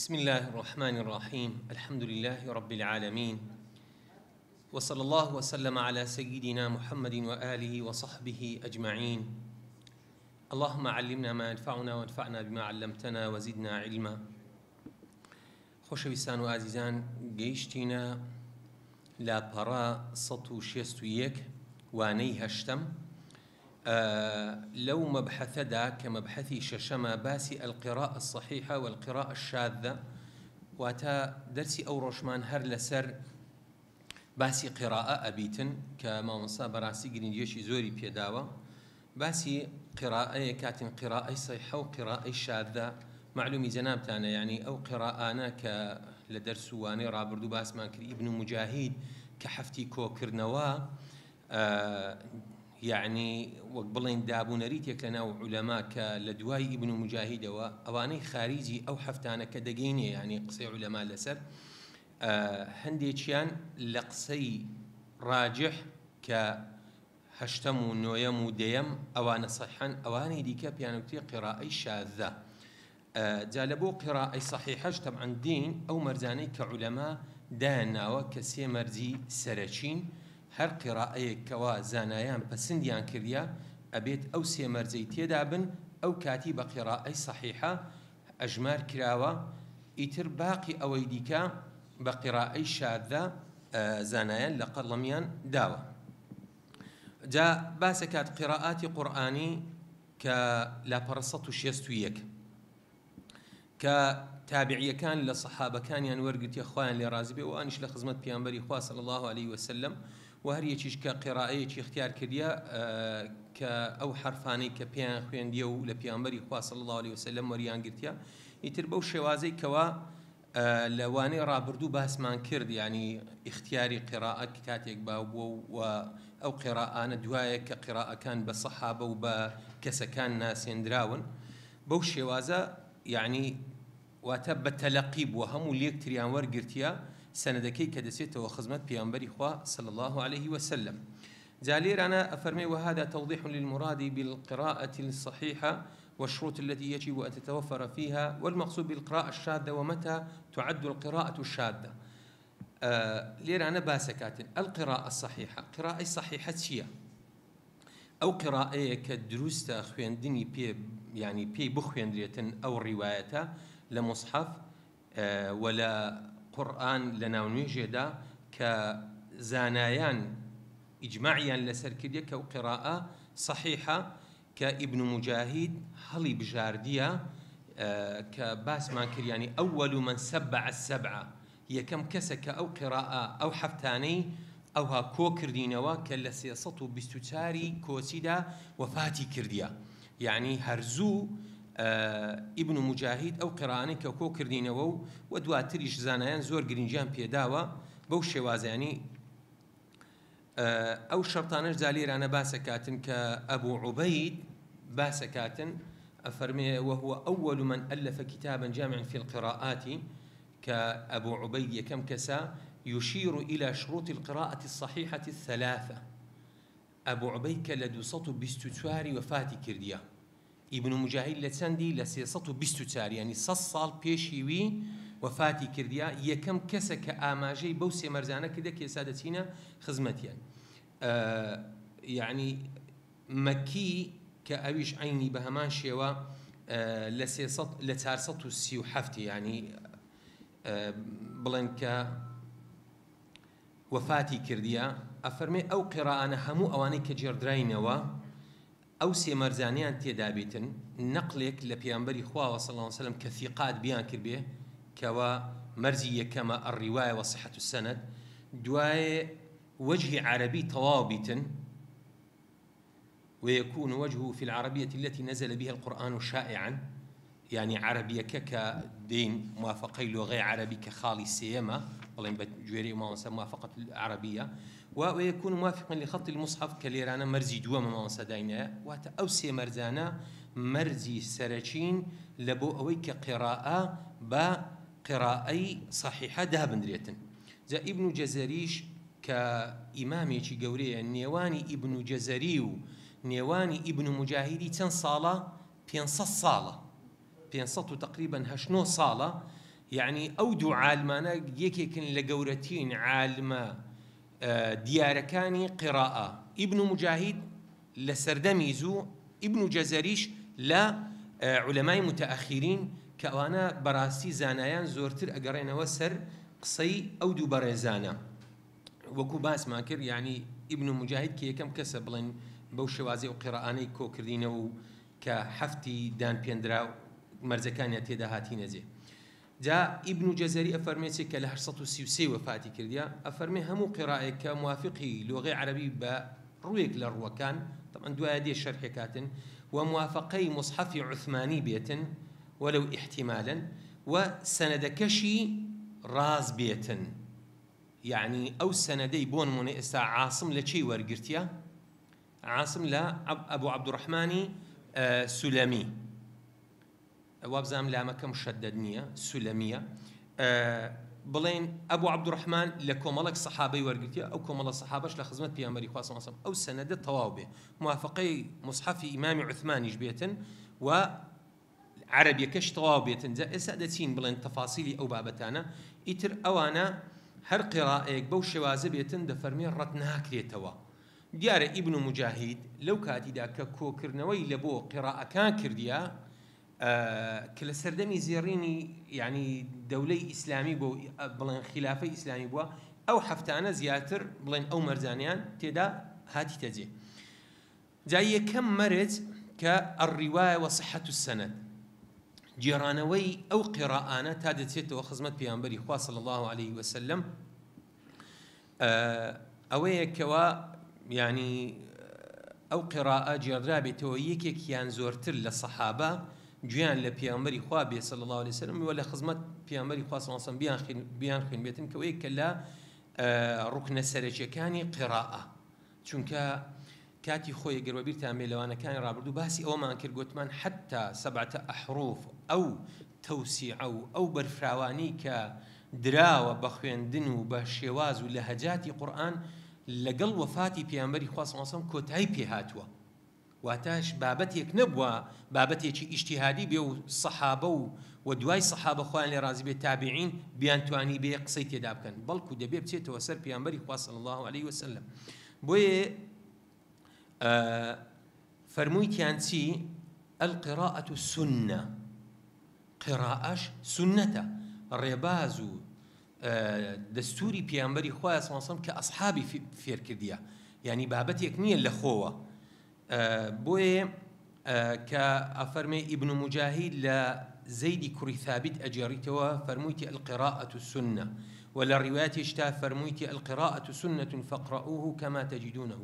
بسم الله الرحمن الرحيم الحمد لله رب العالمين وصلى الله وسلم على سيدنا محمد وآله وصحبه أجمعين اللهم علمنا ما ينفعنا وانفعنا بما علمتنا وزدنا علما. خۆشەویستان و ئازیزان، گەیشتینە لاپەڕە 161، وانەی هەشتەم لەو مەبحەثەدا کە مەبحەثی شەشەمە، باسی القراءة الصحيحة والقراءة الشاذة. واتە دەرسی ئەو ڕۆژمان هەر لەسەر باسی قراءە ئەبیتن کە مامۆستا بەڕاستی گرنگیەکی زۆری پێداوە. باسی قراءەیە کاتن، قراءەی صحیحە و قراءەی شاذە. معلومی جەنابتانە، یعنی ئەو قراءانە کە لە دەرس و وانەی ڕابردوو باسمان کرد، ئیبن مجاهید کە حەفتی کۆکردنەوە، یعنی وەک بڵێن دابوونەریتێک لە ناو عولەما کە لە دوای ئیبن مجاهیدەوە ئەوانەی خاریجی ئەو حەفتانە کە دەگەینێ، یعنی قسەی عولەما لەسەر هەندێکیان لە قسەی ڕاجح کە هەشتەم و نۆیەم و دەیەم ئەوانە صحیحن، ئەوانەی دیکە پیانوتری قراءەی شاذە. جا لە بۆ قراءەی صحیحەش تەبعەن دین ئەو مەرجانەی کە عولەما دایان ناوە کە سێ مەرجی سەرەکین، هەر قراءەیەک کەوا زانایان پەسندیان کردیا ئەبێت ئەو سێ مەرجەی تێدا بن، ئەو کاتی بە قراءەی صحیحە ئەژمار کراوە. ئیتر باقی ئەوەی دیکە بە قراءەی شاذە زانایان لە قەڵەمیان داوە. جا باسەکات قراءاتی قورئانی کە لاپەڕە 161 کە تابعیەکان لە سەحابەکانیان وەرگرتیە، خۆیان لێ ڕازی بێ، و ئەوانیش لە خزمەت پیامبەری خوا صلی الله علیه وسلم، و هەر یەکیش کە قراءەیەکی اختیار کردیە کە ئەو حرفانەی کە پێیان خوێندیە و لە پیامبەری خوا صلی الله علیه وسلم وەریان گرتیە، ئیتر بەو شێوازەی کەوا لە وانەی ڕابردوو باسمان کرد، یعنی اختیاری قراءە کاتێک باو بووە و ئەو قراءانە دوایە کە قراءەکان بە سەحابە و بە کەسەکان ناسێنراون بەو شێوازە، یعنی واتە بە تەلەقی بووە، هەموو لێکتریان وەرگرتیە سەنەدەکەی کە دەچێتەوە خزمەت پیامبەری خوا صلی الله عليه وسلم. جا لێرانە ئەفەرمێ: وهذا توضيح للمراد بالقراءة الصحيحة والشروط التي يجب أن تتوفر فيها، والمقصود بالقراءة الشاذة، ومتى تعد القراءة الشاذة. لێرانە باسەکاتن القراءة الصحيحة. قراءة صحيحة چییە؟ ئەو قراءەیە کە دروستە خوێندنی پێ، یعنی پێی بخوێندرێتن ئەو ڕیوایەتە لە مصحف و لە قورئان لە ناونوێژێدا کە زانایان ئیجماعیان لەسەر کردیە کە ئەو قراءە صحیحە، کە ئیبن مجاهید هەڵی بژاردیە کە باسمان کرد، یعنی أول من سبع السبعة، یەکەم کەسە کە ئەو قراءە ئەو حەفتانەی ئەوها کۆ کردینەوە کە لە 324 کۆچیدا وەفاتی کردیە. یعنی هەرزوو ئیبن مجاهید ئەو قراءانەی کە کۆ کردینەوە و دواتریش زانایان زۆر گرنگیان پێداوە بەو شێوازیانی ئەو شەرتانەش. جا لێرانە باسەکاتن کە ئەبوو عوبەید باسەکاتن ئەفەرمێ: وهو أول من ألف كتابا جامعا في القراءات، كأبو عبيد يكم كسا يشير إلى شروط القراءة الصحيحة الثلاثة. أبو عبيد کە لە 224 وەفاتی کردیە، ئیبن مجاهید لە چەندی؟ لە 324، یعنی 100 ساڵ پێشی وی وەفاتی کردیا. یەکەم کەسە کە ئاماژەی بەو سێ مەرجانە کردە کە ئێستا دەچینە خزمەتیان. یعنی مەکی کە ئەویش عینی بە هەمان شێوە لە 300 لە 437، یعنی بڵێن کە وەفاتی کردیە، ئەفەرمێ ئەو قراءانە هەموو ئەوانەی کە جێڕدراینەوە ئەو سێ مەرجانیان تێدا بێتن، نەقلێک لە پێغەمبەری خواوە صلی الله عليه وسلم کە ثیقات بیان کردبێ، کەوا مەرجی یەکەمە الرواية وصحة السند، دوای وجه عربي تەواو بیتن، ويكون وجهه في العربية التي نزل بها القرآن شائعا، يعني عربية كدين موافقي لغة عربي كخالي سيما والله بجوري ما موافقة العربية، ويكون موافقا لخط المصحف. کە لێرانە مەرجی دووەمە مامۆستا داینایە، واتە ئەو سێ مەرجانە مەرجی سەرەکین لە بۆ ئەوەی کە قراءە بە قراءەی صحیحە دابنرێتن. جا ئیبن جەزەریش کە ئیمامێکی گەورەیە، نێوانی ئیبن جەزەری و نێوانی ئیبن مجاهیدی چەند ساڵە؟ 500 ساڵە، 500 و تقریبا 8 ساڵە. یەعنی ئەو دوو عالمانە یەکێکن لە گەورەترین عالمە دیارەکانی قیڕائە، ئیبن موجاهید لە سەردەمی زوو، ئیبن جەزەریش لە عولەمای متەئەخیرین کە ئەوانە بەراستی زانایان زۆرتر ئەگەڕێنەوە سەر قسەی ئەو دوو بەڕێزانە. وەکو باسمان کرد یەعنی ئیبن موجاهید کە یەکەم کەسە بڵێن بەو شێوازەی ئەو قیڕائانەی کۆکردینەوە و کە حەفتی دان پێندراو مەرجەکانیان تێدا هاتینە جێ. جا ئیبن جەزەری ئەفەرمێ چ کە لە 833 وەفاتی کردیە ئەفەرمێ هەموو قیڕائێک کە موافقی لۆغەی عەرەبی بە ڕووێک لە ڕووەکان تەبعەن دوایە دێ شەرحێکاتن و موافقەی موسحەفی عوثمانی بێتن وەلەو ئیحتیمالەن و سەنەدەکەشی ڕاست بێتن یەعنی ئەو سەنەدەی بۆ نموونە ئێستا عاسم لە کێی وەرگرتیە عاسم لە ئەبو عەبدوڕەحمانی سولەمی وابزانم لامەکە مشەدەد نییە سولەمیە بڵێن ئەبو عەبدوڕەحمان لە کۆمەڵێک سەحابەی وەرگرتیە ئەو کۆمەڵە سەحابەش لە خزمەت پێغەمبەری خوا صلی اللە علیه و سلم ئەو سەنەدە تەواو بێ موافقەی مصحفی ئیمامی عوثمانیش بێتن و عەرەبیەکەش تەواو بێتن جا ئێستا دەچین بڵێن تەفاسیلی ئەو بابەتانە ئیتر ئەوانە هەر قیڕائەیەک بەو شێوازە بێتن دەفەرمێ ڕەت ناکرێتەوە دیارە ئیبن موجاهید لەو کاتیدا کە کۆکردنەوەی لە بۆ قیڕائەکان کردیە کە لە سەردەمی زێڕینی یعنی دەولەی ئیسلامی بۆ بڵێن خیلافەی ئیسلامی بووە ئەو هەفتانە زیاتر بڵێن ئەو مەرجانیان تێدا هاتیتە جێ جا یەکەم مەرج کە الروايە وصحة السند گێڕانەوەی ئەو قیڕائانە تا دەچێتەوە خزمەت پێغەمبەری خوا صلی اللە علیه وسلم ئەوەیە کەوا یعنی ئەو قیڕائە گێڕدرابێتەوە یەکێک یان زۆرتر لە سەحابە گوێیان لە پێغەمبەری خوا بێ صلی اللە علیه وسلم و لە خزمەت پێغەمبەری خوا صلی اللە علیه وسلم بیان خوێن بێتن کە ئەوەیە کە لە ڕوکنە سەرەکیەکانی قیڕائە چونکە کاتی خۆی گەر وەبیرتان بێ لەوانەکانی ڕابردوو باسی ئەوەمان کرد گۆتمان حەتتا سبعە احروف ئەو تەوسیعە و ئەو بەرفراوانی کە دراوە بە خوێندن و بە شێواز و لەهەجاتی قورئان لەگەڵ وەفاتی پێغەمبەری خوا صلی اللە علیه وسلم کۆتایی پێ هاتووە واتاش بابەتێک نەبووە بابەتێکی ئیجتیهادی بێ و سەحابە و و دوای سەحابە خوایان لێ ڕازی بێ تابعین بیانتوانی بێ قسەی تێدا بکەن بەڵکو دەبێ بچێتەوە سەر پێغەمبەری خوا صلی اللە علیه وسلم بۆیە فەرموویتیان چی القراءة سنە قراءەش سنەتە ڕێباز و دەستوری پێغەمبەری خوایە صلی اللە علیه وسلم کە ئەصحابی فێرکردیە یعنی بابەتێک نییە لە خۆوە بۆیە کە ئەفەرمێ ئیبن مجاهید لە زەیدی کوڕی ثابت ئەگێڕیتەوە فەرموویتی القراءة سنة و لە ڕیوایەتێکدا فەرموویتی القراءة سنة فاقرؤوه كما تجدونه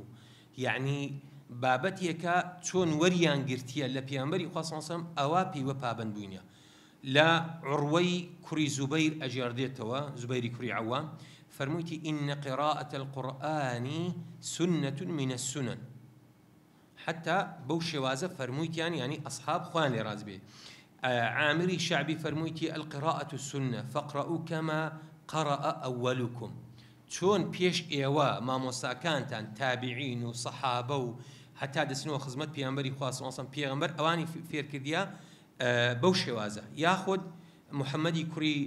یعنی بابەتێکە چۆن وەریان گرتیە لە پێغەمبەری خوا صلی اللە علیه وسلم ئەوا پێیوە پابەند بووینە لە عوروەی کوڕی زوبەیر ئەگێڕدێتەوە، زوبەیری کوڕی عەوام، فەرموویتی، ان قراءە القرآن سنە من السنن، حەتا بەو شێوازە فەرموویتیان یانی ئەصحاب خوایان لێ ڕازی بێ. عامری شەعبی فەرموویتی، القراءە سنە فاقرؤوا کما قرأ اولکم، چۆن پێش ئێوە مامۆستاکانتان تابعین و صەحابە و هەتا دەچنەوە خزمەت پێغەمبەری خوا صلی اللە علیە وسلم پێغەمبەر ئەوانی فێرکردیە بەو شێوازە یاخود محمدی کوڕی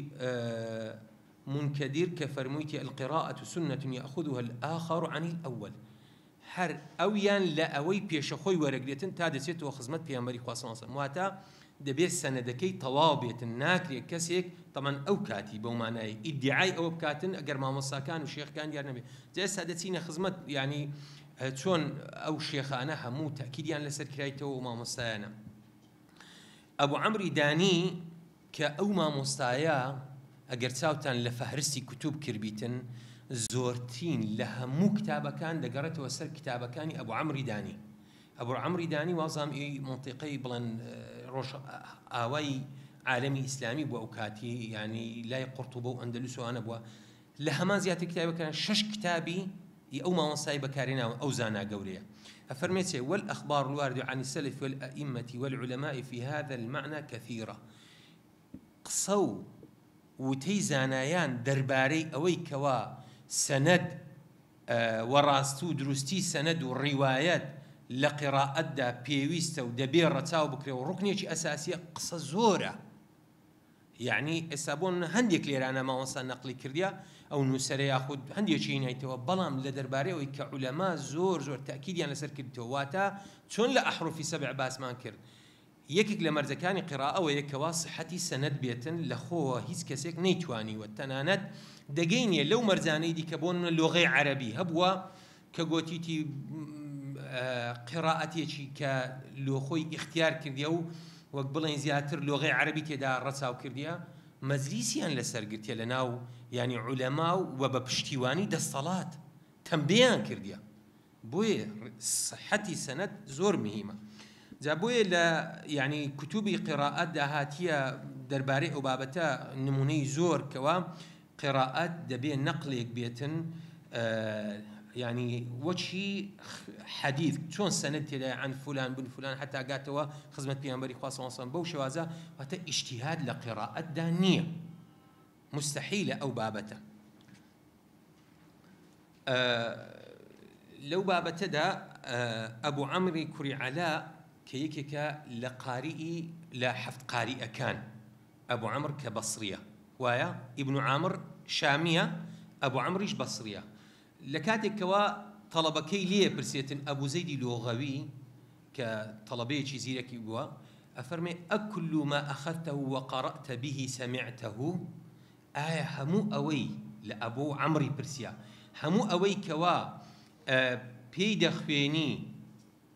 مونکەدیر کە فەرموویتی القراءة سنة یأخذها الآخر عن الأول هەر ئەویان لە ئەوەی پێشە خۆی وەرەگرێتن تا دەچێتەوە خزمەت پێغەمبەری خوا صلی اللە علیه وسلم واتە دەبێت سەنەدەکەی تەواو بێتن ناکرێت کەسێک تەمان ئەو کاتی بەو مانای ئیدعای ئەوە بکاتن ئەگەر مامۆستاکان و شێخەکان دیار نەبێت جا ئێستا دەچینە خزمەت یعنی چۆن ئەو شێخانە هەموو تەکیدیان لەسەر کرایتەوە و مامۆستایانە ئەبو عەمری دانی کە ئەو مامۆستایە ئەگەر چاوتان لە فەهرستی کوتوب کردبیتن زۆرترین لە هەموو کتابەکان دەگەڕێتەوە سەر کتابەکانی ئەبو عەمری دانی ئەبو عەمری دانی وازام ئی مەنتیقەی بڵێن ڕۆژ ئاوای عالەمی ئیسلامی بووە ئەو کاتی یعنی لای قورتوبە و ئەندەلوس وانە بووە لە هەمان زیاتر کتابەکان شەش کتابی ی ئەو مامۆستای بەکارهێناوە ئەو زانا گەورەیە ئەفەرمێ چێ والأخبار الواردة عن السلف والأئمة والعلماء في هذا المعنى كثيرة قسە و وتەی زانایان دەربارەی ئەوەی کەوا سەنەد و ڕاست و دروستی سەنەد و ڕیوایەت لە قیڕائەتدا پێویستە و دەبێ ڕەچاو بکرێ و ڕوکنێکی ئەساسیە قسە زۆرە. یەعنی ئێستا بۆ نمونە هەندێک لێرانە مامۆستا نەقلی کردیە ئەو نووسەرە یاخود هەندێکی هینایتەوە بەڵام لە دەربارەی ئەوەی کە عولەما زۆر زۆر تەئکیدیان لەسەر کردیتەوە واتە چۆن لە ئەحروفی سەبع باسمان کرد یەکێک لە مەرجەکانی قیڕائە ئەوەیە کەوا سحەتی سەنەد بێتن لە خۆوە هیچ کەسێک نەیتوانیوە تەنانەت دەگەینیە لەو مەرجانەی دیکە بۆ نمونە لۆغەی عەرەبی هەبووە کە گۆتیتی قیڕائەتێکی کە لۆخۆی ئیختیار کردیە و وەک بڵێین زیاتر لۆغەی عەرەبی تێدا ڕەچاو کردیە مەجلیسیان لەسەر گرتیە لە ناو یانی عولەما و بە پشتیوانی دەستەڵات تەمبێیان کردیە بۆیە سحەتی سەنەد زۆر مهیمە جا بۆیە لە یعنی کتوبی قیڕائەتدا هاتیە دەربارەی ئەو بابەتە نمونەی زۆر کەوا قیڕائەت دەبێ نەقلێک بێتن یعنی وەچی حەدیث چۆن سەنەد تێدایە عن فلان بن فلان حتا گاتەوە خزمەت پێغەمبەری خوا صلی الله علیه و سلم بەو شێوازە واتە ئیجتیهاد لە قیڕائەتدا نییە مستحیلە ئەو بابەتە لەو بابەتەدا ئەبو عەمری کوڕی عەلا کە یەکێکە لە قاریی لە حەفت قاریئەکان ئەبو عەمر کە بەسریە وایە ئیبن عامر شامیە ئەبو عەمریش بەسریە لە کاتێک کەوا تەڵەبەکەی لێ پرسێتن ئەبو زەیدی لۆغەوی کە تەڵەبەیەکی زیرەکی بووە ئەفەرمێ ئەکل ما أخذته وقرأت به سمعته ئایا هەموو ئەوەی، لە ئەبو عەمری پرسیا، هەموو ئەوەی کەوا پێی دەخوێنی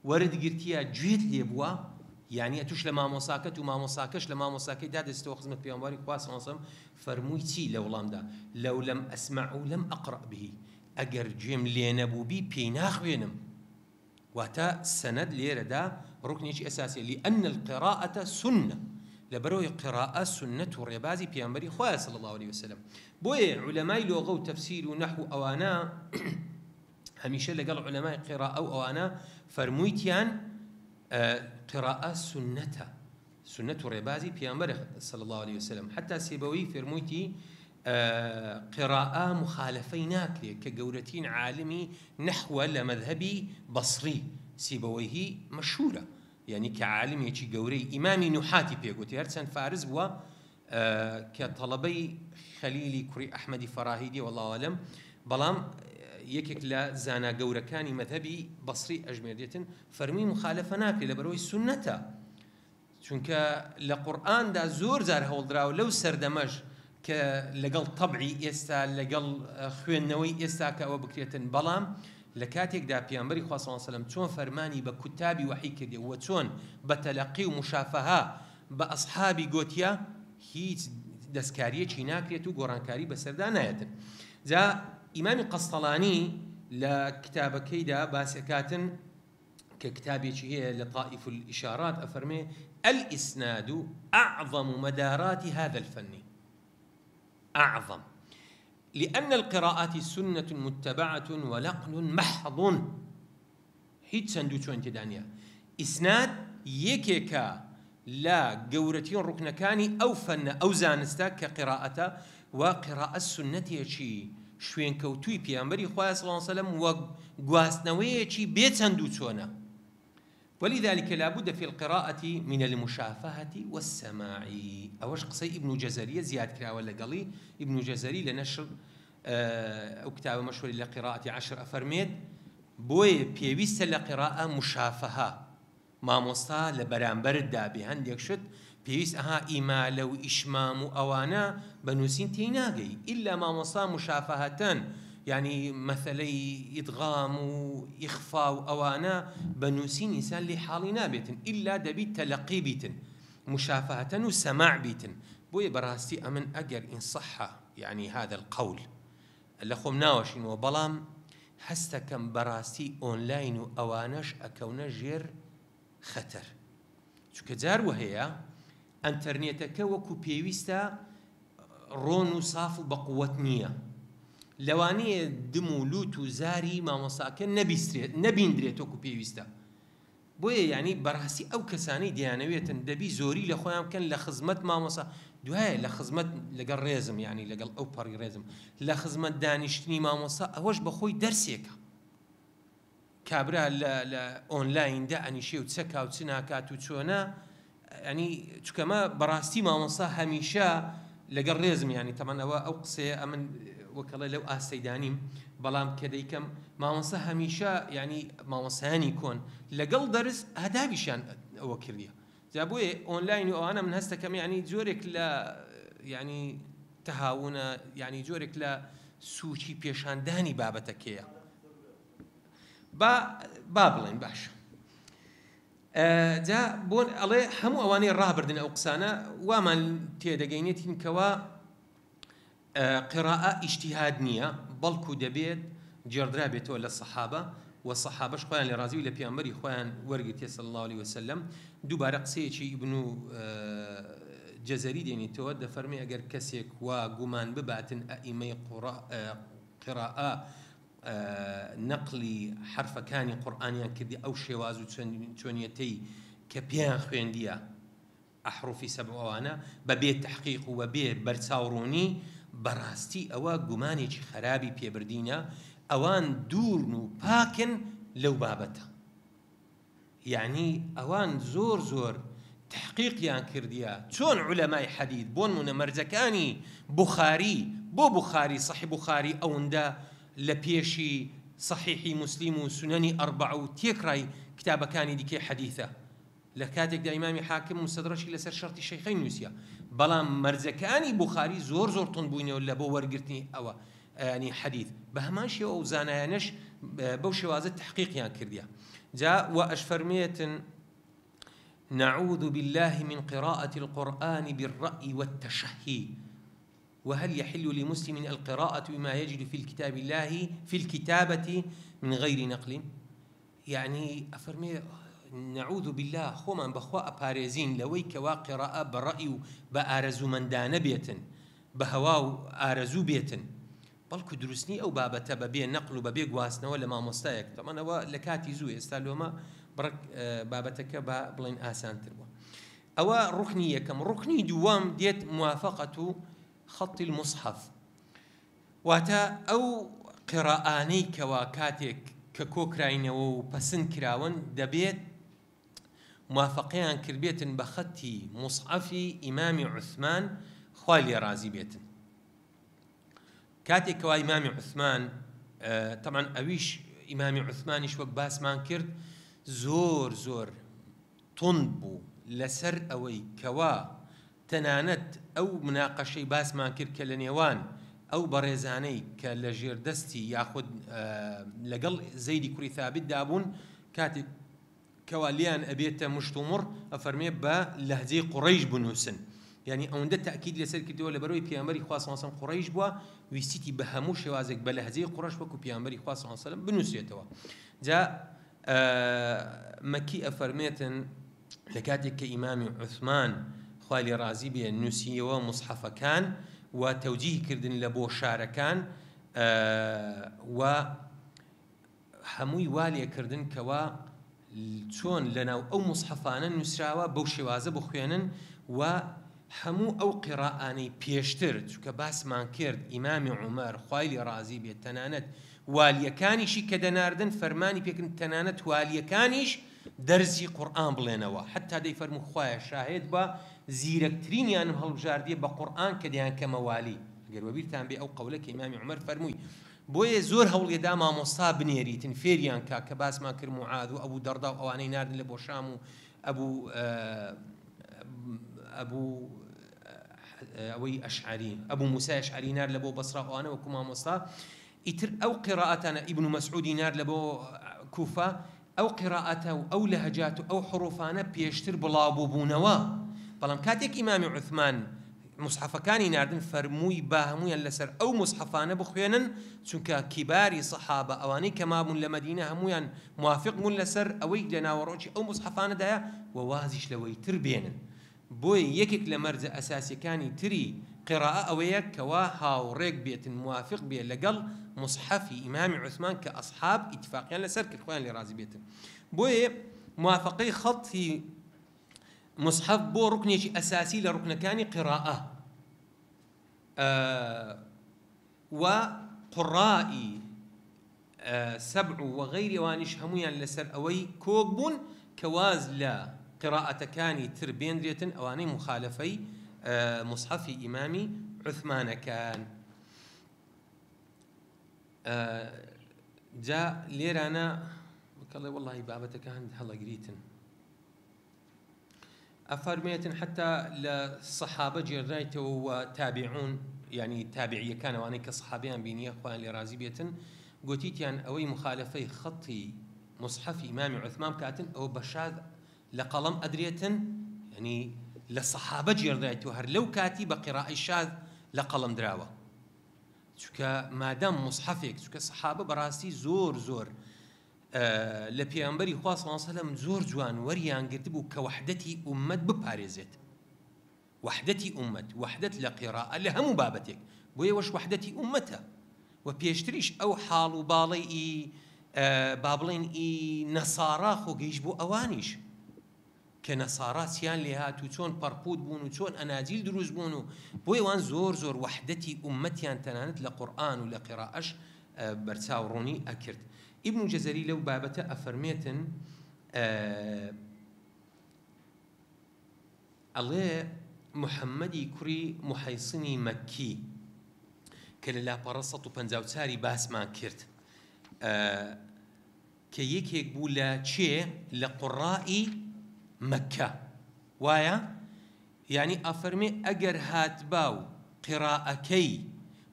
وەرت گرتیە گوێت لێ بووە؟ یانی ئەتوش لە مامۆساکەت و مامۆساکەش لە مامۆساکەی دادەچێتەوە خزمەت پێغەمبەری خوا صلی اللە علیە وسلم فەرمووی چی لە وڵامدا، لو لم اسمعه لم اقرأ به، ئەگەر گوێم لێ نەبووبی پێی ناخوێنم. واتە سەنەد لێرەدا ڕوکنێکی ئەساسیە، لان القراءە سنە، لەبەرئەوەی قراءە سوننەت و ڕێبازی پێغەمبەری خوایە صلی اللە علیە وسلم، بۆیە عولەمای لۆغە و تەفسیر و نەحو و ئەوانە هەمیشە لەگەڵ عولەمای قراءە و ئەوانە فەرموویتیان قراءە سوننەتە، سوننەت و ڕێبازی پێغەمبەرە صلی اللە علیە وسلم، حەتا سیبەوەیی فەرموویتی قراءە مخالەفەی ناکرێ کە گەورەترین عالمی نەحوە لە مەزهەبی بەسڕی سیبەوەیه مەشهورە یانی کە عالمێکی گەورەی ئیمامی نوحاتی پێگوتی هەرچەند فارس بووە کە تەڵەبەی خەلیلی کوڕی ئەحمەدی فەراهیدی واللە اعلم بەڵام یەکێک لە زانا گەورەکانی مەذهەبی بەسری ئەژمێردێتن فەرمی مخالەفە ناکرێت لەبەرەوەی سوننەتە چونکە لە قورئاندا زۆر جار هەوڵدراوە لەو سەردەمەش کە لەگەڵ تەبعی ئێستا لەگەڵ خوێندنەوەی ئێستا کە ئەوە بکرێتن بەڵام لە کاتێکدا پێغەمبەری خوا صلی اللە علیه و سلم چۆن فەرمانی بە کوتابی وەحی کردێ و چۆن بە تەلەقی و مشافەهە بە ئەسحابی گۆتیە هیچ دەستکاریەکی ناکرێت و گۆڕانکاری بەسەردا نایەتن جا ئیمامی قەستەڵانی لە کتابەکەیدا باسەکاتن کە کتابێکی هەیە لطائف الاشارات ئەفەرمێ، الاسناد اعظم مدارات هذا الفن اعظم لان القراءات سنة متبعة ولقن محض هیچ چەند و چۆن تێدا نییە ئیسناد یەکێکە لە گەورەترین ڕوکنەکانی ئەو فەنە ئەو زانستە کە قیرائەتە وە قیرائەت سوننەتێکی شوێنکەوتووی پێغەمبەری خوایە صلی اللە علیە وسلم وە گواستنەوەیەکی بێ چەند و چۆنە ولذلک لابد فی القراءة من المشافهة والسماع ئەوەش قسەی ئیبن جەزەریە زیاد کراوە لەگەڵی ئیبن جەزەری لە نەشر ئەو کتابە مەشهوری لە قراءة عشر ئەفەرمێت بۆیە پێویستە لە قراءە مشافهە مامۆستا لە بەرامبەرت دابێ هەندێک شت پێویست ئەها ئیمالە و ئیشمام و ئەوانە بە نووسین تێی ناگەی ئیلا مامۆستا مشافەهەتەن یانی مەسەلەی ئیدغام و ئیخفا و ئەوانە بە نووسین ئینسان لێی حاڵی نابێتن ئیلا دەبی تەلەقی بیتن مشافەهەتەن و سەماع بیتن بۆیە بەڕاستی ئەمن ئەگەر ان صح یانی هذا القول لە خۆم ناوەشینەوە بەڵام هەستەکەم بەڕاستی ئۆنلاین و ئەوانەش ئەکەونە ژێر خەتەر چونکە جار وەهەیە ئەنتەرنێتەکە وەکو پێویستە ڕۆن و ساف و بەقوەت نییە لەوانەیە دم و لوت و زاری مامۆساکە نەبیسترێت نەبیندرێت وەکو پێویستە بۆیە یانی بەراستی ئەو کەسانەی دەیانەوێتن دەبی زۆری لە خۆیان بکەن لە خزمەت مامۆسا دوایە لە خزمەت لەگەڵ ڕێزم یانی لەگەڵ ئەو پەڕی ڕێزم لە خزمەت دانیشتنی مامۆسا ئەوەش بەخۆی دەرسێکە کابرا لە لە ئۆنلاین دائەنیشێ و چەکا و چ ناکات و چۆنە. ینی چکەمە بەڕاستی مامۆستا هەمیشە لەگەڵ ڕێزم ینی تەمان ئەوە ئەو قسەیە ئەمن وەکەڵێ لەو ئاستەیدانیم بەڵام کە دەیکەم مامۆستا هەمیشە ینی مامۆستایانی کۆن لەگەڵ دەرس ئادابیشیان ئەوە کردیە جا بۆیە ئۆنلاین و ئەوانە من هەستەکەم ینی جۆرێک لە ینی تەهاونە ینی جۆرێک لە سوچی پێشاندانی بابەتەکەیە با با بڵێن باشە جا بۆن ئەڵێ هەموو ئەوانەی ڕابردن ئەو قسانە وامان تێدەگەینێتین کەوا قراءە ئیجتیهاد نییە بەڵکو دەبێت گێڕدرابێتەوە لە سەحابە و سەحابەش خۆیان لێ ڕازی و لە پێغەمبەری خۆیان وەرگرتیە صلی اللە علیە وسلم. دووبارە قسەیەکی ئیبن جەزەری دێنیتەوە دەفەرمێ ئەگەر کەسێک وا گومان بباتن ئەئیمەی قراءە نەقلی حەرفەکانی قورئانیان کردی ئەو شێواز و چۆنیەتەی کە پێیان خوێندیە ئەحروفی سەبع و ئەوانە بە بێ تەحقیق و بە بێ بەرچاوڕوونی بەڕاستی ئەوە گومانێکی خەرابی پێبردینە ئەوان دوورن و پاکن لەو بابەتە یەعنی ئەوان زۆر زۆر تەحقیقیان کردیە چۆن عولەمای حەدیث بۆنمونە مەرجەکانی بوخاری بۆ بوخاری صحیح بوخاری ئەوندە لە پێشی صحیحی موسلیم و سونەنی ئەربەعە و تێکڕای کتابەکانی دیکەی حەدیثە لە کاتێکدا ئیمامی حاکم مستدرەکی لەسەر شەرتی شەیخەین نووسیە بەڵام مەرجەکانی بوخاری زۆر زۆر توند بووینەوە لە بۆ وەرگرتنی ئەوە ینی حەدیث بە هەمان شێوە ئەو زانایانەش بەو شێوازە تحقیقیان کردیە جا وە ئەشفەرمێتن نعوذ بالله من قراءة القرآن بالرأي والتشهي وهل يحل لمسلم القراءة بما يجد في الكتاب الله في الكتابة من غير نقل یەعنی ئەفەرمێ نعوذ باللە خۆمان بەخوا ئەپارێزین لەوەی کەوا قیڕائە بە ڕەئی و بە ئارەزوومەندانە بێتن بە هەوا و ئارەزوو بێتن بەڵکو دروست نی ئەو بابەتە بە بێ نەقل و بە بێ گواستنەوە لە مامۆستایەک تەبعەن ئەوە لە کاتی زوو ئێستا لۆمە بڕەک بابەتەکە با بڵێن ئاسانتر بووە ئەوە ڕوکنی یەکەم ڕوکنی دووەم دێت موافقەت و خط المصحف واتە ئەو قیڕائانەی کەوا کاتێک کە کۆکراینەوە و پەسند کراون دەبێت موافەقەیان کردبێتن بە خەتی موسحەفی ئیمامی عوسمان خوای لێ ڕازی بێتن کاتێک کەوا ئیمامی عوسمان تەبعەن ئەویش ئیمامی عوسمانیش وەک باسمان کرد زۆر زۆر توند بوو لەسەر ئەوەی کەوا تەنانەت ئەو مناقەشەی باسمان کرد کە لە نێوان ئەو بەڕێزانەی کە لە ژێر دەستی یاخود لەگەڵ زەیدی کوڕی ثابتدا بوون کاتێک کەوا لێیان ئەبێتە مشتومڕ ئەفەرمێ بە لەهجەی قوڕەیش بنووسن یعنی ئەوەندە تەئکید لەسەر کردەوە لەبەرەوەی پێغەمبەری خوا صلی اللە علیه وسلم قوڕەیش بووە ویستیتی بە هەموو شێوازێک بە لەهجەی قوڕەش وەکو پێغەمبەری خوا صلی اللە علیه وسلم بنووسرێتەوە جا مەکی ئەفەرمێتن لە کاتێک کە ئیمامی عوثمان خوای لێ ڕازی بێ نووسیەوە موسحەفەکان و تەوجیهی کردن لە بۆ شارەکان و هەمووی وا لێ کردن کەوا چۆن لەناو ئەو موسحەفانە نووسراوە بەو شێوازە بخوێنن و هەموو ئەو قیڕائانەی پێشتر چونکە باسمان کرد ئیمامی عومەر خوای لێ ڕازی بێت تەنانەت والیەکانیشی کە دەناردن فەرمانی پێکردن تەنانەت والیەکانیش دەرسی قورئان بڵێنەوە حەتا دەیفەرموو خوایە شاهێد بە زیرەکترینیانم هەڵبژاردیە بە قورئان کە دەیانکەمە والی گەر وەبیرتان بێ ئەو قەولە کە ئیمامی عومەر فەرمووی بۆیە زۆر هەوڵیدا مامۆستا بنێریتن فێریان کا کە باسمان کرد معاذ و ئەبوو دەردا و ئەوانەی ناردن لە بۆ شام و ئەبوو ئەبوو ئەوەی ئەشعری ئەبوو موسای ئەشعری نارد لە بۆ بەسرا ئەوانە وەکو مامۆستا ئیتر ئەو قیڕائەتانە ئیبن مەسعودی نارد لە بۆ کوفە ئەو قیڕائەتە و ئەو لەهجات و ئەو حروفانە پێشتر بڵاو بووبوونەوە بەڵام کاتێک ئیمامی عوثمان موسحەفەکانی ناردن فەرمووی با هەموویان لەسەر ئەو موسحەفانە بخوێنن چونکە کیباری سەحابە ئەوانەی کە مابوون لە مەدینە هەموویان موافق بوون لەسەر ئەوەی لە ناوەڕۆکی ئەو موسحەفانەدایە و وازیش لەوەی تر بێنن بۆیە یەکێک لە مەرجە ئەساسیەکانی تری قراءە ئەوەیە کەوا هاوڕێک بێتن موافق بێ لەگەڵ موسحەفی ئیمامی عوسمان کە ئەسحاب ئیتفاقیان لەسەر کرد خوایان لێ ڕازی بێتن بۆیە موافقەی خەتی موسحەف بۆ ڕوکنێکی ئەساسی لە ڕوکنەکانی قراءە و قڕائی سەبع و غەیری ئەوانیش هەموویان لەسەر ئەوەی کۆک بوون کە واز لە. قیڕائەتەکانی تر بێنرێتن ئەوانەی موخالەفەی موسحەفی ئیمامی عوثمانەکەن. جا لێرانە کەڵێ وەڵی بابەتەکە هەند هەڵەگریتن. ئەفەرمێتن حەتا لە سەحابە گێڕدرایتەوە و تابعون یانی تابعیەکان ئەوانەی کە سەحابەیان بینیە خوایان لێ ڕازی بێتن گۆتیتیان ئەوەی مخالەفەی خەتی مصحفی ئیمامی عوثمان بکاتن ئەوە بە شاذ لە قەڵەم ئەدرێتن یانی لە سەحابە گێڕدرایتەوە هەر لەو کاتی بە قیڕائەی شاذ لە قەڵەم دراوە چونکە مادام مصحفێک چونکە سەحابە بەڕاستی زۆر زۆر لە پێغەمبەری خوا صلی اللە علیە وسلم زۆر جوان وەریان گرتبوو کە وەحدەتی ئوممەت بپارێزێت وەحدەتی ئوممەت وەحدەت لە قیڕائە لە هەموو بابەتێک بۆیە وەش وەحدەتی ئوممەتە و پێشتریش ئەو حاڵ و باڵەی ئی با بڵێن ئی نەسارا خۆ گەیشت بۆ ئەوانیش کە نەسارا چیان لێهات و چۆن پەڕپوت بوون و چۆن ئەناجیل دروست بوون و بۆیە وان زۆر زۆر وەحدەتی ئوممەتیان تەنانەت لە قورئان و لە قیڕائەش بەرچاو ڕوونی ئەکرد. ئیبن جەزەری لەو بابەتە ئەفەرمێتن ئەڵێ محەممەدی کوڕی محەیسنی مەککی کە لە لاپەڕە 154 باسمان کرد کە یەکێک بوو لە کێ؟ لە قوڕائی مەککە وایە؟ یانی ئەفەرمێ ئەگەر هاتبا و قیڕائەکەی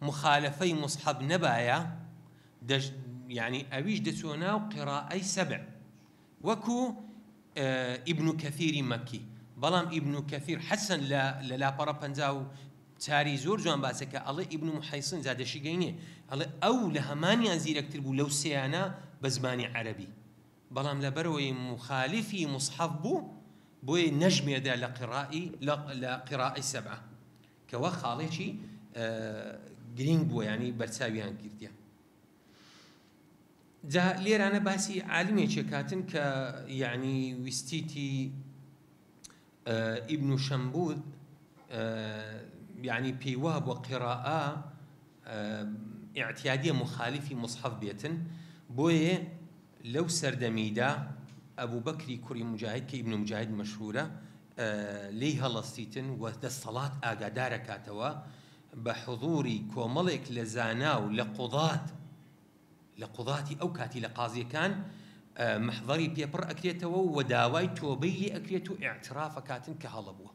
موخالەفەی موسحەف نەبایە دەش یانی ئەویش دەچووە ناو قیڕائەی سەبع وەکو ئیبن کەثیری مەکی بەڵام ئیبن کەثیر حەسەن لە لە لاپەڕە 54 زۆر جوان باسەکە ئەڵێ ئیبن محەیسن جا دەشیگەینێ ئەڵێ ئەو لە هەمانیان زیرەکتر بوو لەو سێیانە بە زمانی عەرەبی بەڵام لەبەرئەوەی موخالیفی موسحەف بوو بۆیە نەژمێردرا لە قیڕائی لە قیڕائەی سەبعە کەوا خاڵێکی گرینگ بووە یانی بەرچاویان گرتیە. جا لێرانە باسی عالمێکێ کاتن کە یعنی ویستیتی ئیبن شەمبود یعنی پێی وابووە قیڕائە ئیعتیادیە موخالیفی موسحەف بێتن بۆیێ لەو سەردەمیدا ئەبوبەکری کوڕی موجاهید کە ئیبن موجاهید مەشهورە لێی هەڵەستیتن و دەستەڵات ئاگادارەکاتەوە بە حزوری کۆمەڵێک لە زانا و لە قوضات لە قوضاتی ئەو کاتی لە قازیەکان مەحضەری پێ پڕ ئەکرێتەوە و داوای تۆبەی لێ ئەکرێت و ئیعتراف ئەکاتن کە هەڵە بووە.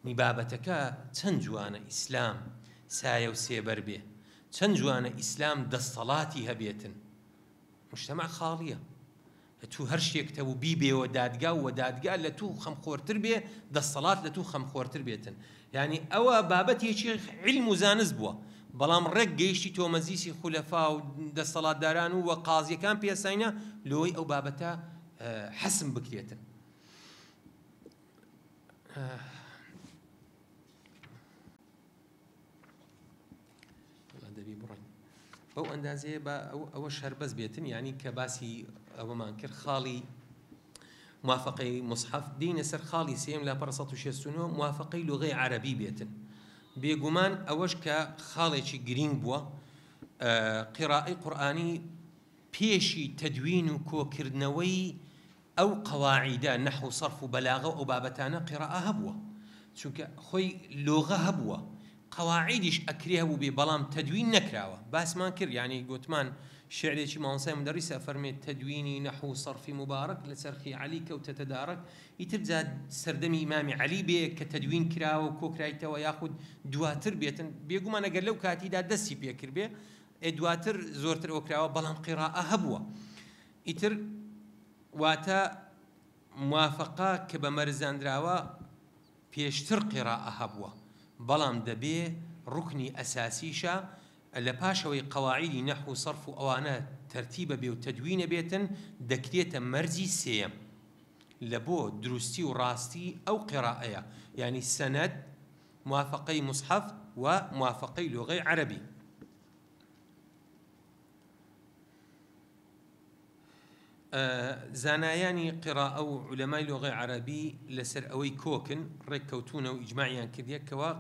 نی بابەتەکە چەند جوانە ئیسلام سایە و سێبەر بێ چەند جوانە ئیسلام دەستەڵاتی هەبێتن مجتمع خاڵیە لە تو هەر شتێکت هەبوو بیبێوە دادگا و دادگا لە تو خەمخۆرتر بێ دەستەڵات لە تو خەمخۆرتر بێتن یعنی ئەوە بابەتێکی علم و زانست بووە بەڵام ڕێک گەیشتی تۆ مەجلیسی خولەفا و دەستەڵاتداران و وە قازیەکان پێساینە لۆی ئەو بابەتە حەسم بکرێتن. دەبی بڕۆین بەو ئەندازەیە بە ئەوە شەربەز بێتن ینی کە باسی ئەوەمان کرد خاڵی موافقەی مصحف دینە سەر خاڵی سێم لاپەڕ 169 موافقەی لغەی عەربی بێتن بێگومان ئەوەش کە خاڵێکی گرینگ بووە قیڕائی قورئانی پێشی تەدوین و کۆکردنەوەی ئەو قەواعیدە، نەحو و سەرف و بەلاغە و ئەو بابەتانە قیڕائە هەبووە چونکە خۆی لۆغە هەبووە قەواعیدیش ئەکرێ هەبووبێ بەڵام تەدوین نەکراوە باسمان کرد یانی گۆتمان شیعرێکی مامۆستای مودەڕیس ئەفەرمێ تەدوینی نەحو و سەرفی موبارەک لە چەرخی عەلی کەوتە تەدارەک ئیتر جا سەردەمی ئیمامی عەلی بێ کە تەدوین کراوە و کۆکرایتەوە یاخود دواتر بێتن بێگومان ئەگەر لەو کاتیدا دەستی پێکردبێ ئێ دواتر زۆرتر ئەوە کراوە بەڵام قیڕائە هەبووە ئیتر واتە موافەقە کە بە مەرج دانراوە پێشتر قیڕائە هەبووە بەڵام دەبێ ڕوکنی ئەساسیشە لە پاشەوەی قەواعیدی نەحو و سەرف و ئەوانە تەرتیبە بێ و تەدوینە بێتن دەکرێتە مەرجی سێیەم لە بۆ دروستی و ڕاستی ئەو قیڕائەیە یانی سەنەد موافەقەی موسحەف و موافەقەی لوغەی عەرەبی. زانایانی قیڕائە و عولەمای لۆغەی عەرەبی لەسەر ئەوەی کۆکن، ڕێک کەوتوونە و ئیجماعیان کردیە کەوا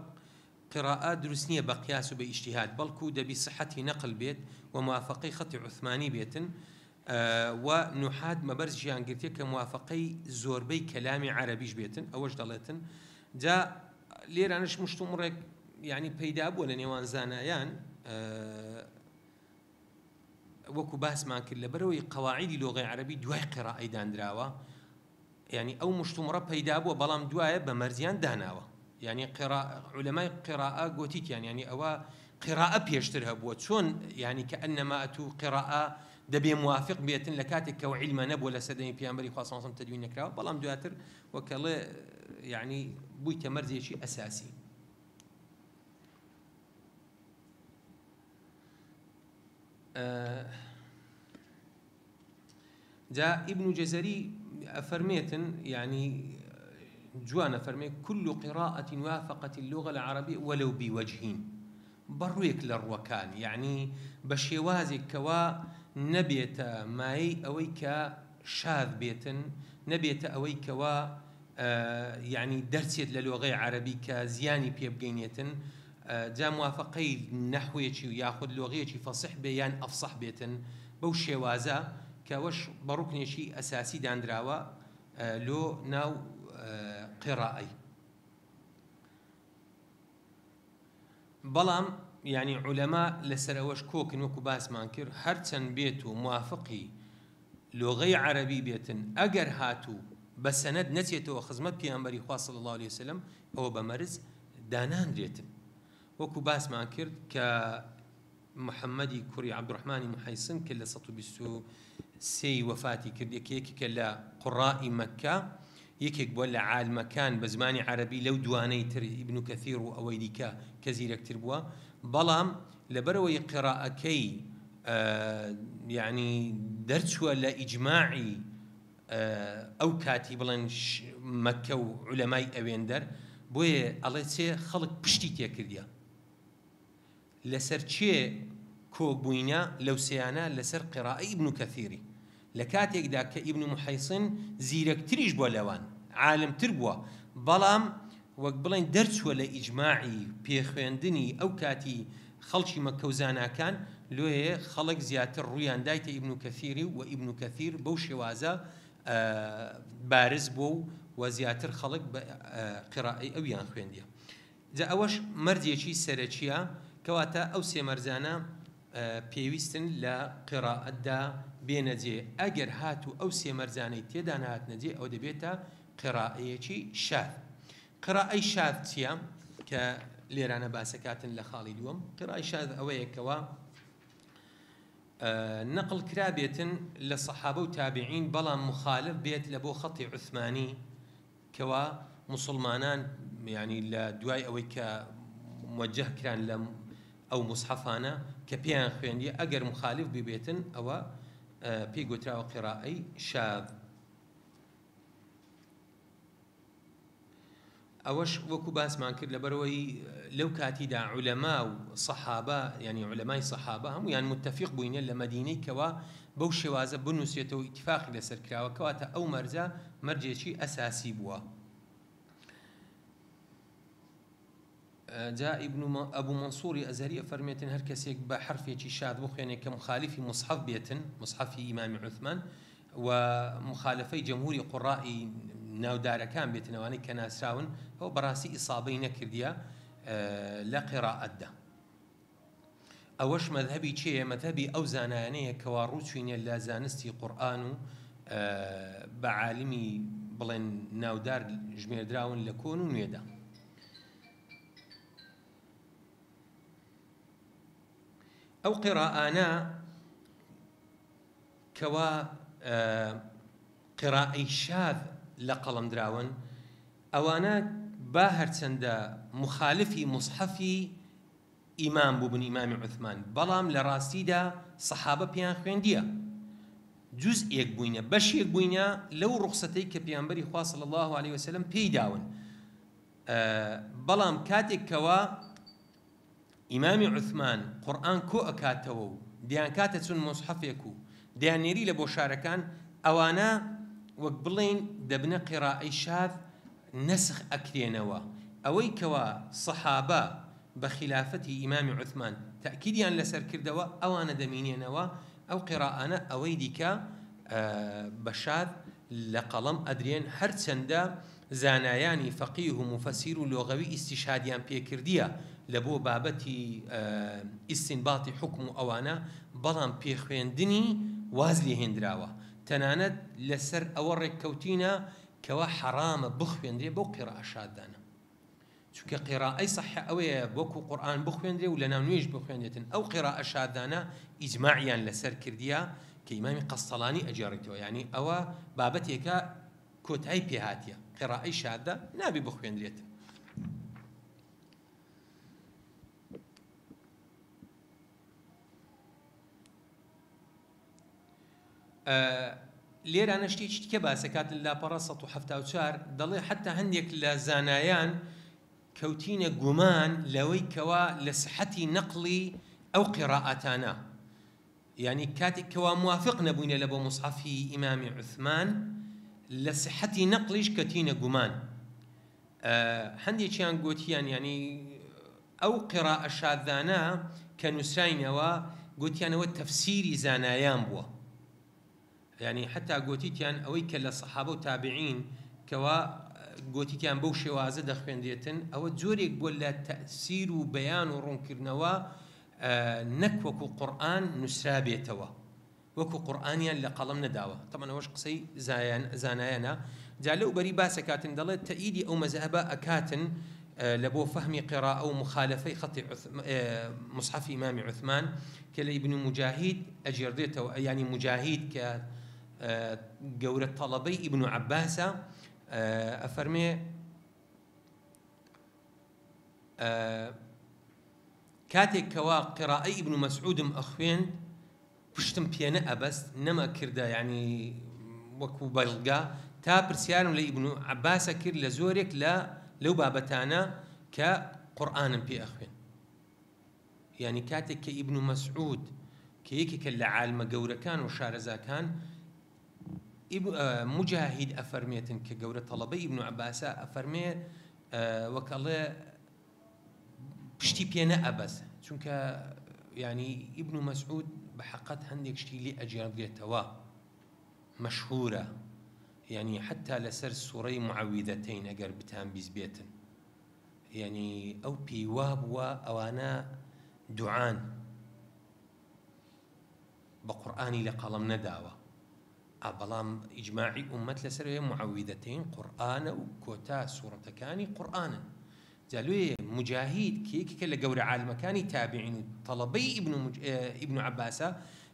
قیڕائە دروست نییە بە قیاس و بە ئیجتیهاد بەڵکو دەبی سحەتی نەقل بێت و موافەقەی خەتی عوثمانی بێتن. و نوحات مەبەرزیان گرتیە کە موافقەی زۆربەی کەلامی عەرەبیش بێتن ئەوەش دەڵێتن جا لێرانەش مشتومڕێک یعنی پەیدا بووە لە نێوان زانایان وەکو باسمان کرد لەبەرەوەی قەواعیدی لۆغەی عەرەبی دوای قیرائەی دانراوە یانی ئەو مشتومڕە پەیدا بووە بەڵام دوایە بە مەرجیان داناوە یانی قیرا عولەمای قیرائە گۆتیتیان یانی ئەوە قیرائە پێشتر هەبووە چۆن یانی کە ئەنەما ئەتوو قیرائە دەبێ موافق بێتن لە کاتێک کە عیلمە نەبووە لە سەردەمی پێغەمبەری خوا صلی اللە علیه و سلم تەدوین نەکراوە بەڵام دواتر وەکەڵێ یانی بوویتە مەرجێکی ئەساسی. جا ئیبن جەزەری ئەفەرمێتن یعنی جوان ئەفەرمێ كل قراءة وافقت اللغة العربية ولو بوجهين بەڕوێک لە ڕوەکان یعنی بە شێوازێک کەوا نەبێتە مایەی ئەوەی کە شاذ بێتن نەبێتە ئەوەی کەوا یعنی دەرچێت لە لۆغەی عەرەبی کە زیانی پێ بگەینێتن جا موافەقەی نەحوێکی و یاخود لۆغەیەکی فەسیح بێ یان ئەفسەح بێتن بەو شێوازە کە ئەوەش بە ڕوکنێکی ئەساسی داندراوە لۆ ناو قیڕائەی. بەڵام یانی عولەما لەسەر ئەوەش کۆکن وەکو باسمان کرد هەرچەند بێت و موافقی لۆغەی عەرەبی بێتن ئەگەر هاتوو بە سەنەد نەچێتەوە خزمەت پێغەمبەری خوا صلی اللە علیە وسلم ئەوە بە مەرج دانانرێتن وەکو باسمان کرد کە محەممەدی کوڕی عەبدوڕەحمانی محەیسن کە لە 123 ی وەفاتی کرد کە یەکێکە لە قوڕائی مەککە یەکێک بووە لە عالمەکان بە زمانی عەرەبی لەو دوانەی تر ئیبن کەثیر و ئەوەی دیکە کە زیرەکتر بووە بەڵام لەبەرئەوەی قیڕائەکەی یەعنی دەرچووە لە ئیجماعی ئەو کاتی بڵێن مەککە و عولەمای ئەوێندەر بۆیە ئەڵێ چێ خەڵک پشتی تێکردیە لەسەر کێ کۆک بووینە لەو سێیانە لەسەر قیرائەی ئیبن کەثیری لە کاتێکدا کە ئیبن محیصن زیرەکتریش بووە لەوان عالمتر بووە بەڵام وەک بڵێن دەرچووە لە ئیجماعی پێخوێندنی ئەو کاتی خەڵکی مەککە و زاناکان لۆیێ خەڵک زیاتر ڕوویان دایتە ئیبن کەثیری و ئیبن کەثیر بەو شێوازە بارز بووە و و زیاتر خەڵک بە قیرائەی ئەویان خوێندیە. جا ئەوەش مەرجێکی سەرەکیە، کەواتە ئەو سێ مەرجانە پێویستن لە قیرائەتدا بێنە جێ، ئەگەر هاتوو ئەو سێ مەرجانەی تێدا نەهاتنە جێ ئەوە دەبێتە قیرائەیەکی شاذ. قیرائەی شاذ چیە کە لێرانە باسەکاتن لە خاڵی دووەم؟ قیرائەی شاذ ئەوەیە کەوا نەقڵ کرابێتن لە صەحابە و تابعین بەڵام مخالف بێت لە بۆ خەتی عوثمانی کەوا موسڵمانان یانی لە دوای ئەوەی کە موجه کران لە ئەو موسحەفانە کە پێیان خوێندیە ئەگەر مخالف ببێتن ئەوە پێی گوتراوە قیرائەی شاذ. ئەوەش وەکو باسمان کرد لەبەرئەوەی لەو کاتیدا عولەما و سەحابە یانی عولەمای سەحابە هەموویان متفق بووینە لە مەدینەی کەوا بەو شێوازە بنووسێتەوە ئیتفاقی لەسەر کراوە کەواتە ئەو مەرجە مەرجێکی ئەساسی بووە. جا ئیبن ئەبو مەنسوری ئەزهەری ئەفەرمێتن هەر کەسێک بە حەرفێکی شاذ بخوێنێ کە مخالفی مصحف بێتن، مصحفی ئیمامی عوثمان، و مخالفەی جمهوری قوڕائی ناودارەکان بێتن ئەوانەی کە ناسراون، ئەوە بەڕاستی ئیسابەی نەکردیە لە قیڕائەتدا. ئەوەش مەزهەبی کێیە؟ مەزهەبی ئەو زانایانەیە کەوا ڕووچوینە لە زانستی قورئان و بە عالمی بڵێن ناودار ژمێردراون لە کۆن و نوێدا. ئەو قیڕائانە کەوا قیڕائەی شاذ لە قەڵەم دراون ئەوانە با هەرچەندە مخالفی مصحفی ئیمام بووبن ئیمامی عوثمان بەڵام لە ڕاستیدا سەحابە پێیان خوێندیە جوزئێک بووینە بەشێک بووینە لەو ڕوخسەتەی کە پێغەمبەری خوا صلی اللە علیه وسلم پێی داون بەڵام کاتێک کەوا ئیمامی عوثمان قورئان کۆ ئەکاتەوە و دەیانکاتە چون موسحەفێک و دەیاننێری لە بۆ شارەکان ئەوانە وەک بڵێین دەبنە قیرائەی شاذ نەسخ ئەکرێنەوە ئەوەی کەوا سەحابە بە خیلافەتی ئیمامی عوثمان تەئکیدیان لەسەر کردەوە ئەوانە دەمینێنەوە. ئەو قیرائانە ئەوەی دیکە بە شاذ لە قەڵەم ئەدرێن هەرچەندە زانایانی فەقیه و موفەسیر و لۆغەوی ئیستیشهادیان پێ کردیە لە بۆ بابەتی ئیستینباتی حوکم و ئەوانە بەڵام پێ خوێندنی واز لێ هێندراوە تەنانەت لەسەر ئەوە ڕێککەوتینە کەوا حەڕامە بخوێندرێ بەو قیرائە شادانە. چونکە قیرائەی صحیح ئەوەیە وەکو قورئان بخوێندرێ و لەناو نوێژ بخوێندرێتن، ئەو قیرائە شادانە ئیجماعیان لەسەر کردیە کە ئیمامی قەستەڵانی ئەگێڕیتەوە، یانی ئەوە بابەتێکە کۆتایی پێ هاتیە، قیرائەی شادە نابێ بخوێندرێتن. لێرانە شتێکی تکە باسەکات لە لاپەڕە 174 دەڵێ حتا هەندێک لە زانایان کەوتینە گومان لەوەی کەوا لە سحەتی نەقڵی ئەو قیڕائەتانە یعنی کاتێک کەوا موافق نەبووینە لە بۆ مصحفی ئیمامی عوثمان لە سحەتی نەقلیش کەتینە گومان هەندێکیان گۆتیان یعنی ئەو قیڕائە شاذانە کە نووسراینەوە گوتیان ئەوە تەفسیری زانایان بووە یعنی حتا گۆتیتیان ئەوەی کە لە سەحابە و تابعین کەوا گۆتیتیان بەو شێوازە دەخوێندرێتن ئەوە جۆرێک بووە لە تەئسیر و بەیان و ڕوونکردنەوە نەک وەکو قورئان نووسرابێتەوە وەکو قورئانیان لە قەڵەم نەداوە تەبعەن ئەوەش قسەی زانایانە جا لەو بەری باس ئەکاتن دەڵێت تەئیدی ئەو مەزهەبە ئەکاتن لە بۆ فەهمی قیڕائە و مخالەفەی خەتی مصحفی ئیمامی عوثمان کە لە ئیبن مجاهید ئەگێڕدرێتەوە یانی مجاهید کە گەورە تەڵەبەی ئیبن عەباسە ئەفەرمێ کاتێک کەوا قیڕائەی ئیبن مەسعودم ئەخوێند پشتم پێ نەئەبەست نەمەکردە یانی وەکو بەڵگە تا پرسیارم لە ئیبن عەباسە کرد لە زۆرێک لە لەو بابەتانە کە قورئانم پێ ئەخوێن یانی کاتێک کە ئیبن مەسعود کە یەکێکە لە عالمە گەورەکان و شارەزاکان مجاهید ئەفەرمێتن کە گەورە تەڵەبەی ئیبن عەباسە ئەفەرمێ وەک ئەڵێ پشتی پێ نەئەبەست چونکە یانی ئیبن مەسعود بە حەقەت هەندێک شتی لێ ئەگێڕدرێتەوە مەشهورە یانی حتا لەسەر سوڕەی معەویدەتەین ئەگەر بتان بیست بێتن یانی ئەو پێی وابووە ئەوانە دوعان بە قورئانی لە قەڵەم نەداوە ئا بەڵام ئیجماعی ئوممەت لەسەر ئەوەیە معوذەتەین قورئانە و کۆتا سوڕەتەکانی قورئانن جا لۆیە موجاهید کە یەکێکە لە گەورە عالمەکانی تابعین و تەڵەبەی ئیبن ئیبن عەباسە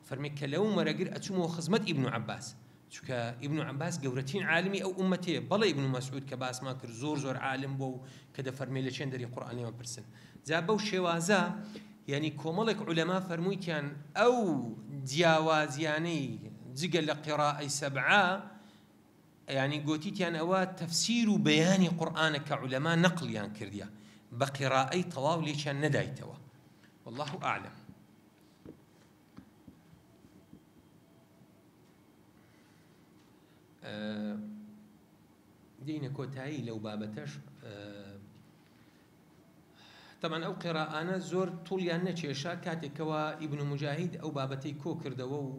فەرمی کە لەو مەرەگر ئەچوومەوە خزمەت ئیبن عەباس چونکە ئیبن عەباس گەورەترین عالمی ئەو ئوممەتەیە بەڵێ ئیبن مەسعود کە باسمان کرد زۆر زۆر عالم بووە و کە دەفەرمێ لە چێن دەری قورئان لێمان پرسن جا بەو شێوازە یانی کۆمەڵێک عولەما فەرموویتیان ئەو جیاوازیانەی جگە لە قیڕائەی سەبعە یانی گۆتیتیان ئەوە تەفسیر و بەیانی قورئانە کە عولەما نەقڵیان کردیە بە قیڕائەی تەواو لێکیان نەدایتەوە والله اعلم. دێینە کۆتایی لەو بابەتەش تەبعەن ئەو قیرائانە زۆر توڵیان نەکێشا کاتێک کەوا ئیبن موجاهید ئەو بابەتەی کۆ کردەوە و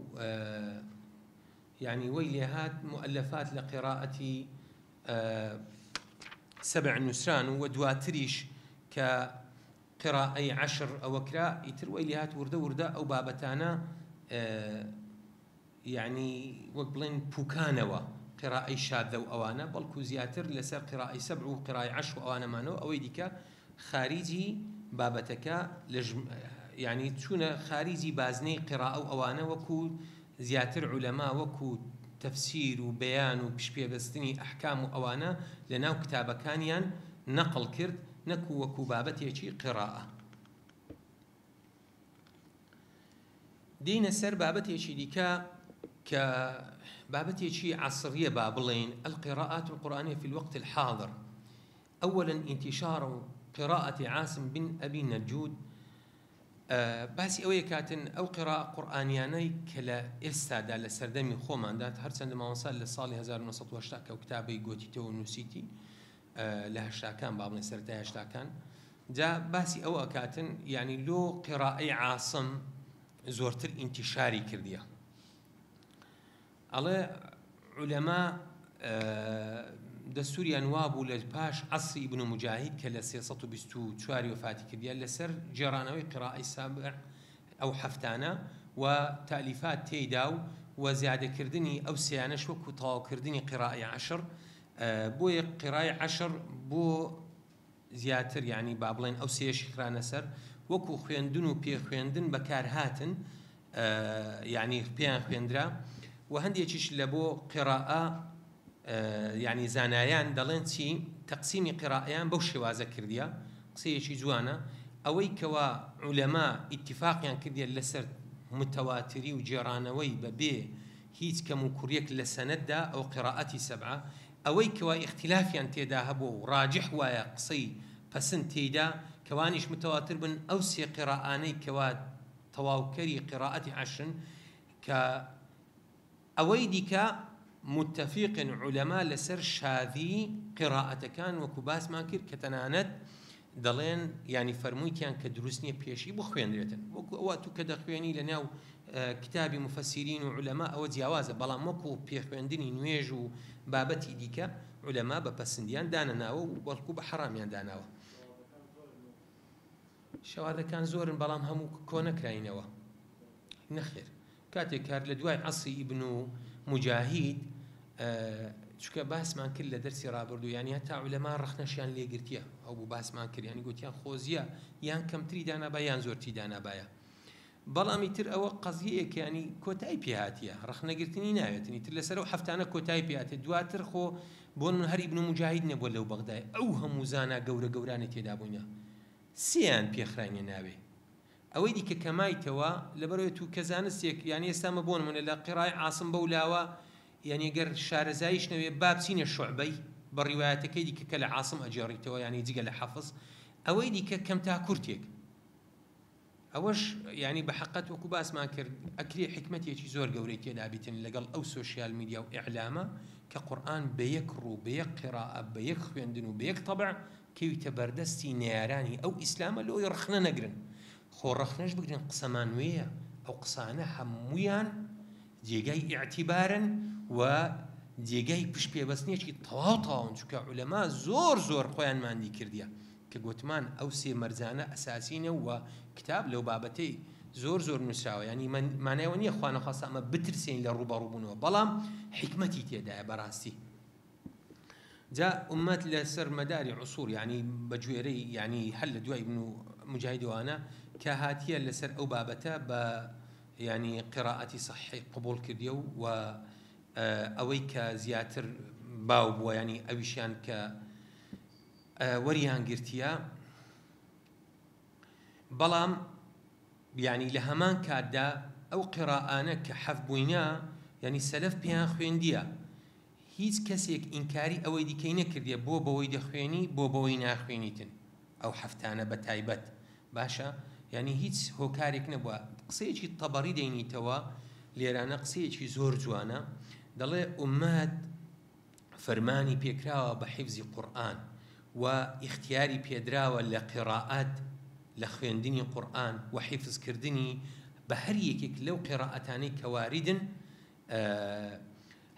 یعنی وەی لێهات مؤلفات لە قیرائەتی سبع نووسران و دواتریش کە قیرائەی عشر ئەوە کرا ئیتر وەی لێهات وردە وردە ئەو بابەتانە یەعنی وەک بڵێن پوکانەوە قیرائەی شادە و ئەوانە، بەڵکو زیاتر لەسەر قیرائەی سەبع و قیرائەی عەشر و ئەوانە مانەوە، ئەوەی دیکە خاریجی بابەتەکە لە یەعنی چوونە خاریجی بازنەی قیرائە و ئەوانە وەکو زیاتر عولەما وەکو تەفسیر و بەیان و پشتپێبەستنی ئەحکام و ئەوانە لەناو کتابەکانیان نەقڵ کرد نەکو وەکو بابەتێکی قیرائە. دێینە سەر بابەتێکی دیکە کە بابەتێکی عەسریە با بڵێین القراءات القرآنية في الوقت الحاضر أولا انتشار قراءة عاصم بن أبي نجود باسی ئەوەیە کاتن ئەو قراء قورئانیانەی کە لە ئێستادا لە سەردەمی خۆماندا هەرچەندە مامۆستا لە ساڵی 1980 کە ئەو کتابەی گۆتیتەوە و نووسیتی لە هەشتاکان با بڵێن سەرەتای هەشتاکان جا باسی ئەوە ئەکاتن یعنی لۆ قیڕائەی عاسم زۆرتر ئینتیشاری کردیە. ئەڵێ عولەما دەستوریان وابوو لە پاش عەسری ئیبن موجاهید کە لە 324 وەفاتی کردیە لەسەر گێڕانەوەی قیرائەی سابع ئەو هەفتانە و تالیفات تێیدا و و زیادەکردنی ئەو سیانەش وەکو تەواوکردنی قیرائەی عەشر بۆیە قیرای عەشر بۆ زیاتر یانی با بڵێن ئەو سێیەشی خرانە سەر وەکو خوێندن و پێ خوێندن بەکار هاتن یانی پێیان خوێندرا و هەندێکیش لە بۆ قیڕائە یانی زانایان دەڵێن چی تەقسیمی قیڕائەیان بەو شێوازە کردیە قسەیەکی جوانە ئەوەی کەوا عولەما ئیتفاقیان کردیە لەسەر متەواتری و گێڕانەوەی بە بێ هیچ کەم و کوڕیەک لە سەنەددا ئەو قیڕائەتی سەبعە ئەوەی کەوا ئیختیلافیان تێدا هەبووە و ڕاجح وایە قسەی پەسند تێیدا کەوانیش متواتر بن ئەو سێ قیڕائانەی کەوا تەواوکەری قیڕائەتی عەشرن کە ئەوەی دیکە متفیقن عولەما لەسەر شاذی قیڕائەتەکان وەکو باسمان کرد کە تەنانەت دەڵێن یانی فەرموویتیان کە دروست نییە پێشی بخوێنرێتن وەکو ئەوە تو کە دەخوێنی لە ناو کتابی مفەسیرین و عولەما ئەوە جیاوازە بەڵام وەکو پێخوێندنی نوێژ و بابەتی دیکە عولەما بە پەسندیان دانەناوە و بەڵکو بە حەرامیان داناوە. شەوادەکان زۆرن بەڵام هەموو کۆنەکراینەوە نەخێر کاتێک کار لە دوای عەسری ئیبن و موجاهید چونکە باسمان کرد لە دەرسی ڕابردوو یانی هەتا عولەما ڕەخنەشیان لێگرتیە ئەو بوو باسمان کرد یانی گوتیان خۆزیە یان کەمتری دانابا یان زۆرتری دانابایە بەڵام ئیتر ئەوە قەزیەیەک یانی کۆتای پێهاتیە ڕەخنەگرتنی ناوێتن ئیتر لەسەر ئەو هەفتانە کۆتای پێهاتێ دواتر خۆ بۆ من هەر ئیبن موجاهید نەبووە لەو بەغدای ئەو هەموو زانا گەورە گەورانی تێدا بووینە سێیان پێخراینە ناوێ ئەوەی دیکە کە مایتەوە لەبەرئەوەی تو کە زانستێک یانی ئێستا مە بۆ نمونە لە قیڕای عاسم بەو لاوە یانی گەر شارەزاییش نەوێ با بچینە شوعبەی بە ڕیوایەتەکەی دیکە کە لە عاسم ئەگێڕیتەوە یانی جگە لە حەفس ئەوەی دیکە کەم تا کورتێک ئەوەش یانی بە حەقەت وەکو باسمان کرد ئەکرێ حیکمەتێکی زۆر گەورەی تێدا بیتن لەگەڵ ئەو سۆشیال میدیا و ئیعلامە کە قورئان بە یەک ڕوو بە یەک قیڕائە بە یەک خوێندن و بە یەک تەبع کەویتە بەردەستی نەیارانی ئەو ئیسلامە لۆی ڕەخنە نەگرن خۆ ڕەخنەش بگرن قسەمان نوێیە ئەو قسانە هەموویان جێگای ئیعتیبارن و جێگای پشت پێبەستنێکی تەواو تەواون چونکە عولەما زۆر زۆر خۆیان ماندی کردیە کە گۆتمان ئەو سێ مەرجانە ئەساسینە و کتاب لەو بابەتەی زۆر زۆر نووسراوە یانی مانای ئەوە نییە خوانەخواستە ئەمە بترسێین لە ڕووبەڕووبوونەوە بەڵام حیکمەتی تێدایە بەڕاستی جا ئوممەت لەسەر مەداری عسوور یانی بە گوێرەی یانی هەر لە دوای ابن مجاهدوانە کە هاتیە لەسەر ئەو بابەتە بە یانی قراءەتی صحیح قبوڵ کردیە و ئەوەی کە زیاتر باو بووە یانی ئەویشیان کە وەریان گرتیە بەڵام یانی لە هەمان کاتدا ئەو قیڕائانە کە حەف بووینە یانی سەلەف پێیان خوێندیە هیچ کەسێک ئینکاری ئەوەی دیکەی نەکردیە بۆ بەوەی دەخوێنی بۆ بەوەی ناخوێنیتن ئەو حەفتانە بە تایبەت باشە یانی هیچ هۆکارێک نەبووە قسەیەکی تەبەڕی دەینیتەوە لێرانە قسەیەکی زۆر جوانە دەڵێ ئومەت فەرمانی پێکراوە بە حیفزی قورئان و ئیختیاری پێدراوە لە قیڕائەت لە خوێندنی قورئان و حیفز کردنی بە هەر یەکێک لەو قیڕائەتانەی کە واریدن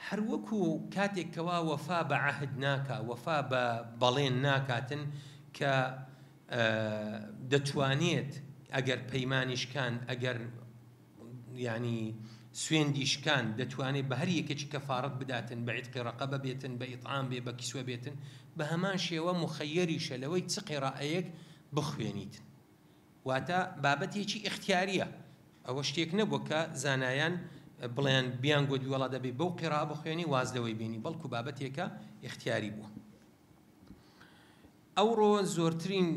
هەر وەکو کاتێک کەوا وەفا بە عەهد ناکا وەفا بە بەڵێن ناکاتن کە دەتوانێت ئەگەر پەیمانی شکاند ئەگەر یانی سوێندی شکاند دەتوانێت بە هەر یەکێکی کەفارەت بداتن بە عیتقی ڕەقەبە بێتن بە ئیطعام بێ بە کیسوە بێتن بە هەمان شێوە موخەیەریشە لەوەی چ قیڕائەیەک بخوێنیتن واتە بابەتێکی ئیختیاریە ئەوە شتێک نەبووە کە زانایان بڵێن بیان گوت وەڵا دەبێ بەو قیڕا بخوێنی واز لەوەی بێنی بەڵکو بابەتێکە ئیختیاری بووە. ئەوڕۆ زۆرترین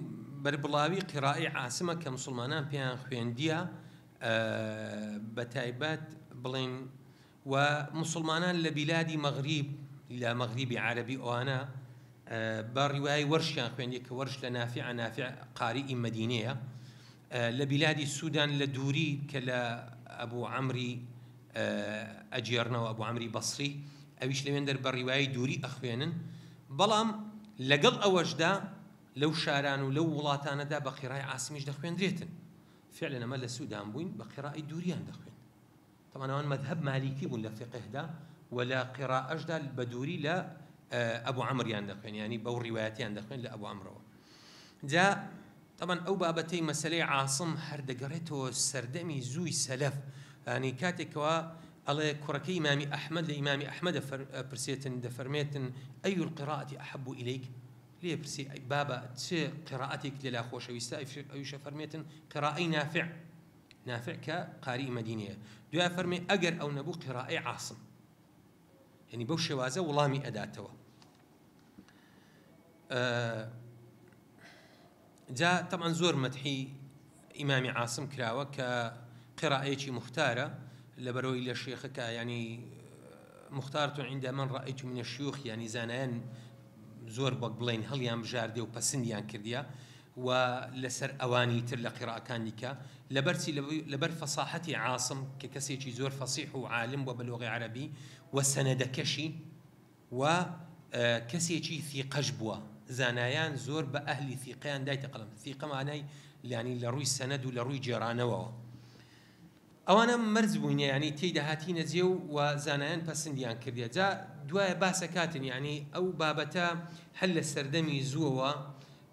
بەربڵاوی قیڕائی عاسمە کە مسوڵمانان پێیان خوێندیە بەتایبەت بڵێن و مسوڵمانان لە بیلادی مەغریب لە مەغریبی عەرەبی ئەوانە بە ڕیوای وەرشیان خوێندیە کە وەرش لە نافع نافع قاریئی مەدینەیە لە بیلادی سودان لە دووری کە لە ئەبوو عەمری ئەگێڕنەوە ئەبو عەمری بەسری ئەویش لەوێندەر بە ڕیوایەی دووری ئەخوێنن بەڵام لەگەڵ ئەوەشدا لەو شاران و لەو وڵاتانەدا بە قیڕای عاسمیش دەخوێندرێتن فعلا ئەمە لە سودان بووین بە قیڕای دووریان دەخوێند. تەبعەن ئەوان مەزهەب مالیکی بوون لە فیقهدا و لە قیرائەشدا بە دووری لە ئەبو عەمریان دەخوێن یانی بەو ڕیوایەتیان دەخوێن لە ئەبو عەمرەوە. جا تەبعەن ئەو بابەتەی مەسەلەی عاسم هەر دەگەڕێتەوە سەردەمی زووی سەلەف یانی کاتێک کەوا ئەڵێ کوڕەکەی ئیمامی ئەحمەد لە ئیمامی ئەحمەد ئەپرسێتن دەفەرمێتن ئەی القراءة احب الیک لێ پرسی ئەی بابە چ قراءەتێکت لەلا خۆشەویستە ئەویش ئەفەرمێتن قراءەی نافع نافع کە قاریی مەدینەیە دوای فەرمێ ئەگەر ئەو نەبوو قراءەی عاسم یعنی بەو شێوازە وڵامی ئەداتەوە. جا تەبعەن زۆر مەدحی ئیمامی عاسم کراوە کە قراءەیەکی مختارە لەبەرەوەی لە شێخەکە ینی مختارة عند من رأيت من الشيوخ ینی زانایان زۆر وەک بڵین هەڵیان بژاردێ و پەسندیان کردیە و لەسەر ئەوانی تر لە قیڕاکان دیکە لەبەرچی لەبەر فەساحەتی عاسم کە کەسێکی زۆر فەسیح و عالم بووە بە لۆغی عەرەبی و سەنەدەکەشی و کەسێکی ثیقەش بووە زانایان زۆر بە ئەهلی ثیقەیان دایتە قەڵەم ثیقە مانای یانی لە ڕووی سەنەد و لە ڕووی گێڕانەوەوە ئەوانە مەرج بووینە یانی تێیدا هاتینە جێ و و زانایان پەسندیان کردیە جا دوایە باسە کاتن یانی ئەو بابەتە هەر لە سەردەمی زووەوە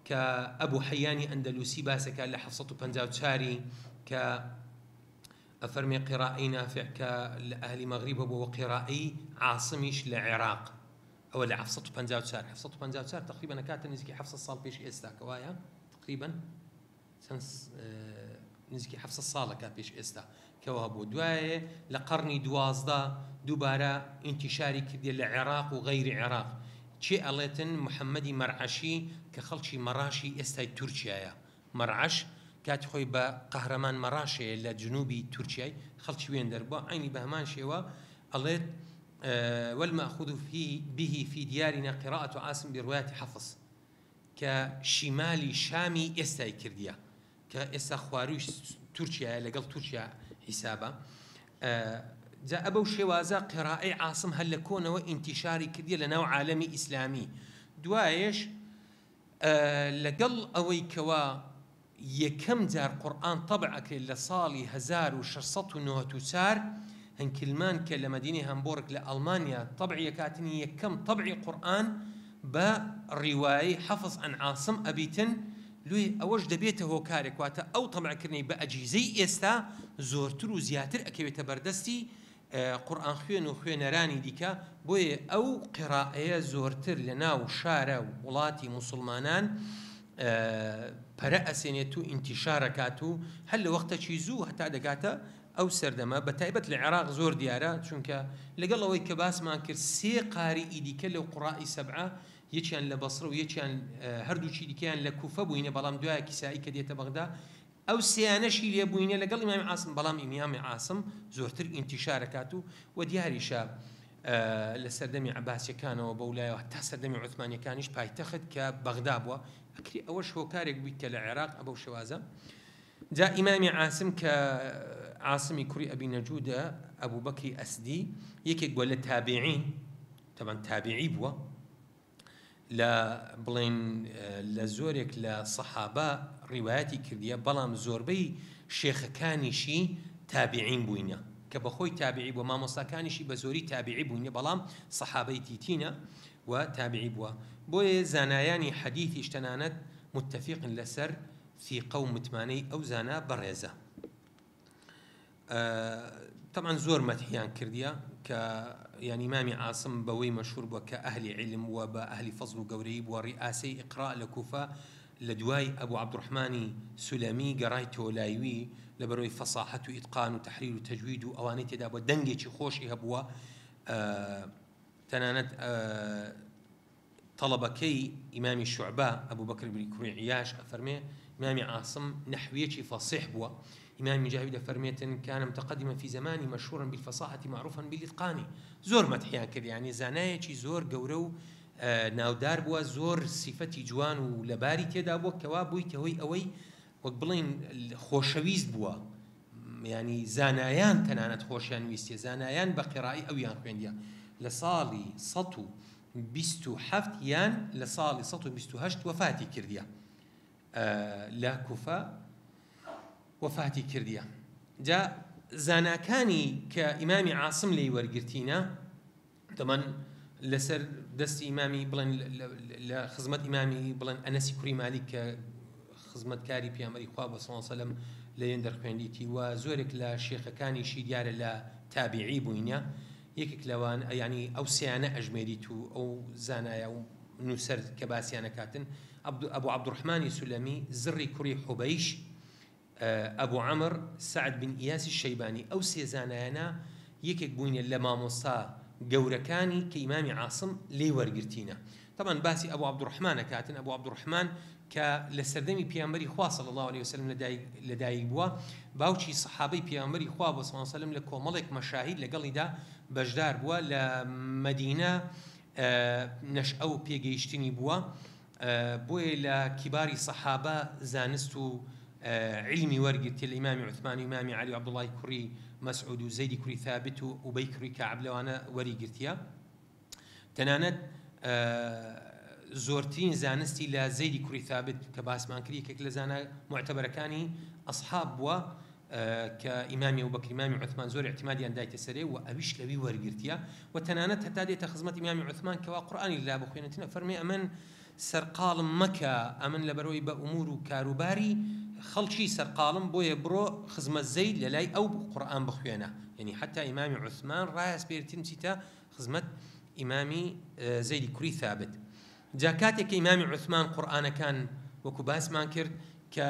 کە ئەبوو حەیانی ئەندەلوسی باسەکە لە 754 کە ئەفەرمێ قیرائەی نافع کە لە ئەهلی مەغریبە بووە وە قیرائەی عاسمیش لە عێراق ئەوە لە 754 754 تقریبا ئەکاتە نزیکی 700 ساڵ پێش ئێستا کە وایە تقریبا چەند نزیکی 700 ساڵەکە پێش ئێستا کەوا بوو دوایێ لە قەڕنی 12 دووبارە ئینتیشاری کردیە لە عێراق و غەیری عێراق کێ ئەڵێتن محەممەدی مەرعەشی کە خەڵکی مەڕاشی ئێستای تورکیایە مەرعەش کاتی خۆی بە قەهرەمان مەڕاشەیە لە جنوبی تورکیای خەڵکی وێندەر بووە عەینی بە هەمان شێوە ئەڵێت والمأخوذ به في دیارنا قراءة عاصم برواية حفص کە شیمالی شامی ئێستای کردیە کە ئێستا خواروی تورکیایە لەگەڵ تورکیا حیسابە جا ئەبەو شێوازە قراءەی عاصم هەر لە کۆنەوە ئینتیشاری کردیە لە ناو عالەمی ئیسلامی دوایش لەگەڵ ئەوەی کەوا یەکەم جار قورئان تەبع ئەکرێت لە ساڵی 1694 هنکلمان کە لە مەدینەی هامبۆرگ لە ئەڵمانیا تەبعی ئەکاتن یەکەم تەبعی قورئان بە ڕیوایەی حەفس عن عاصم ئەبیتن لۆیە ئەوەش دەبێتە هۆکارێک واتە ئەو تەبعکردنەی بە ئەجهیزەی ئێستا زۆرتر و زیاتر ئەکەوێتە بەردەستی قورئان خوێن و خوێنەرانی دیکە، بۆیە ئەو قیرائەیە زۆرتر لە ناو شارە وڵاتی موسوڵمانان پەرە ئەسێنێت و ئینتیشار ئەکات و هەر لە وەختەکی زوو هەتا دەگاتە ئەو سەردەمە بە تایبەت لە عێراق زۆر دیارە چونکە لەگەڵ ئەوەی کە باسمان کرد سێ قاریی دیکە لەو قوڕائی سەبعە یەکیان لە بەسرە و یەکیان هەردووکی دیکەیان لە کوفە بووینە بەڵام دوایە کیسائی کە دێتە بەغدا ئەو سێیانەشی لێ بووینە لەگەڵ ئیمامی عاسم بەڵام ئیمیامی عاسم زۆرتر ئینتیشار ئەکات و وە دیاریشە لە سەردەمی عەباسیەکانەوە بەولایەوە هەتا سەردەمی عوثمانیەکانیش پایتەخت کە بەغدا بووە ئەکرێ ئەوەش هۆکارێک بوویت کە لە عێراق ئەبەو شێوازە جا ئیمامی عاسم کە عاسمی کوڕی ئەبی نەجودە ئەبوو بەکری ئەسدی یەکێک بووە لە تابعین تەبەن تابعی بووە لە بڵێین لە زۆرێک لە سەحابە ڕیوایەتی کردیە بەڵام زۆربەی شێخەکانیشی تابعین بووینە کە بەخۆی تابعی بووە مامۆستاکانیشی بە زۆری تابعی بووینە بەڵام سەحابەی دیتینە و تابعی بووە بۆیە زانایانی حەدیثیش تەنانەت متفقن لەسەر ثیقە و متمانەی ئەو زانا بەڕێزە. تەبعەن زۆر مەدحیان کردیە کە یانی ئیمامی عاسم بەوەی مەشهور بووە کە ئەهلی عیلم بووە بە ئەهلی فەزڵ و گەورەیی بووە ڕیئاسەی ئیقراء لە کوفە لە دوای ئەبو عەبدوڕەحمانی سولەمی گەڕایتەوە لای وی لەبەرئەوەی فەساحەت و ئیتقان و تەحریر و تەجوید و ئەوانەی تێدا بووە دەنگێکی خۆشی هەبووە تەنانەت تەڵەبەکەی ئیمامی شوعبە، ئەبوبەکر بنی کوڕی عیاش، ئەفەرمێ، ئیمامی عاسم نەحویەکی فەسیح بووە، ئیمامی مجاهید ئەفەرمێتن، کان متقدما فی زمانی مشهورا بالفصاحة معروفا بالاتقان، زۆر مەدحیان کرد، یانی زانایەکی زۆر گەورە و ناودار بووە، زۆر سیفەتی جوان و لەباری تێدا بووە، کەوا بوویتە هۆی ئەوەی وەک بڵێین خۆشەویست بووە، یانی زانایان تەنانەت خۆشیان ویستیە، زانایان بە قیرائەی ئەویان خوێندیە، لە ساڵی 127 یان لە ساڵی 128 وەفاتی کردیە لە کوفە وەفاتی کردیە جا. زاناکانی کە ئیمامی عاسم لێی وەرگرتینە تەمان لەسەر دەستی ئیمامی بڵێن لە خزمەت ئیمامی بڵێن ئەنەسی کوڕی مالیک کە خزمەتکاری پێغەمبەری خوا بە صلی الله علیه و لەوێن دەرخوێندیتی و زۆرێک لە شێخەکانیشی دیارە لە تابعی بووینە یەکێک لەوان یعنی ئەو سیانە ئەژمێریت و ئەو زانایە و نووسەر کە باسیانە کاتن ئەبو عەبدوڕەحمانی سولەمی زڕی کوڕی حوبەیش ئەبو عەمر سەعد بن ئیاسی شەیبانی ئەو سێ زانایانە یەکێک بووینە لە مامۆستا گەورەکانی کە ئیمامی عاسم لێی وەرگرتینە تەبعەن باسی ئەبو عەبدوڕەحمان ئەکاتن ئەبو عەبدوڕەحمان کە لە سەردەمی پێغەمبەری خوا صلی اللە علیە وسلم لە دایک بووە باوکی سەحابەی پێغەمبەری خوا بووە صلی اللە علیە وسلم لە کۆمەڵێک مەشاهید لەگەڵیدا بەشدار بووە لە مەدینە نەشئە و پێگەیشتنی بووە بۆیە لە کیباری سەحابە زانست و عیلمی وەرگرتیە لە ئیمامی عوثمان و ئیمامی عەلی و عەبدوڵڵای کوڕی مەسعود و زەیدی کوڕی ثابت و ئوبەی کوڕی کەعب لەوانە وەریگرتیە تەنانەت زۆرترین زانستی لە زەیدی کوڕی ثابت کە باسمان کرد یەکێک لە زانا موعتەبەرەکانی ئەصحاب بووە کە ئیمامی ئەبوبەکر ئیمامی عوثمان زۆر ئیعتیمادیان دایتە سەرێ و ئەویش لەوی وەرگرتیە و تەنانەت هەتا دێتە خزمەت ئیمامی عوثمان کەوا قورئانی لەلا بخوێنێتن ئەفەرمێ ئەمن سەرقاڵم مەکە ئەمن لەبەرئەوەی بە ئومور و کاروباری خەڵکی سەرقاڵم بۆیە بڕۆ خزمەت زەید لەلای ئەو قورئان بخوێنە یەنی حەتا ئیمامی عوثمان ڕایەسپێرتن بچیتە خزمەت ئیمامی زەیدی کوڕی ثابت جا کاتێک کە ئیمامی عوثمان قورئانەکان وەکو باسمان کرد کە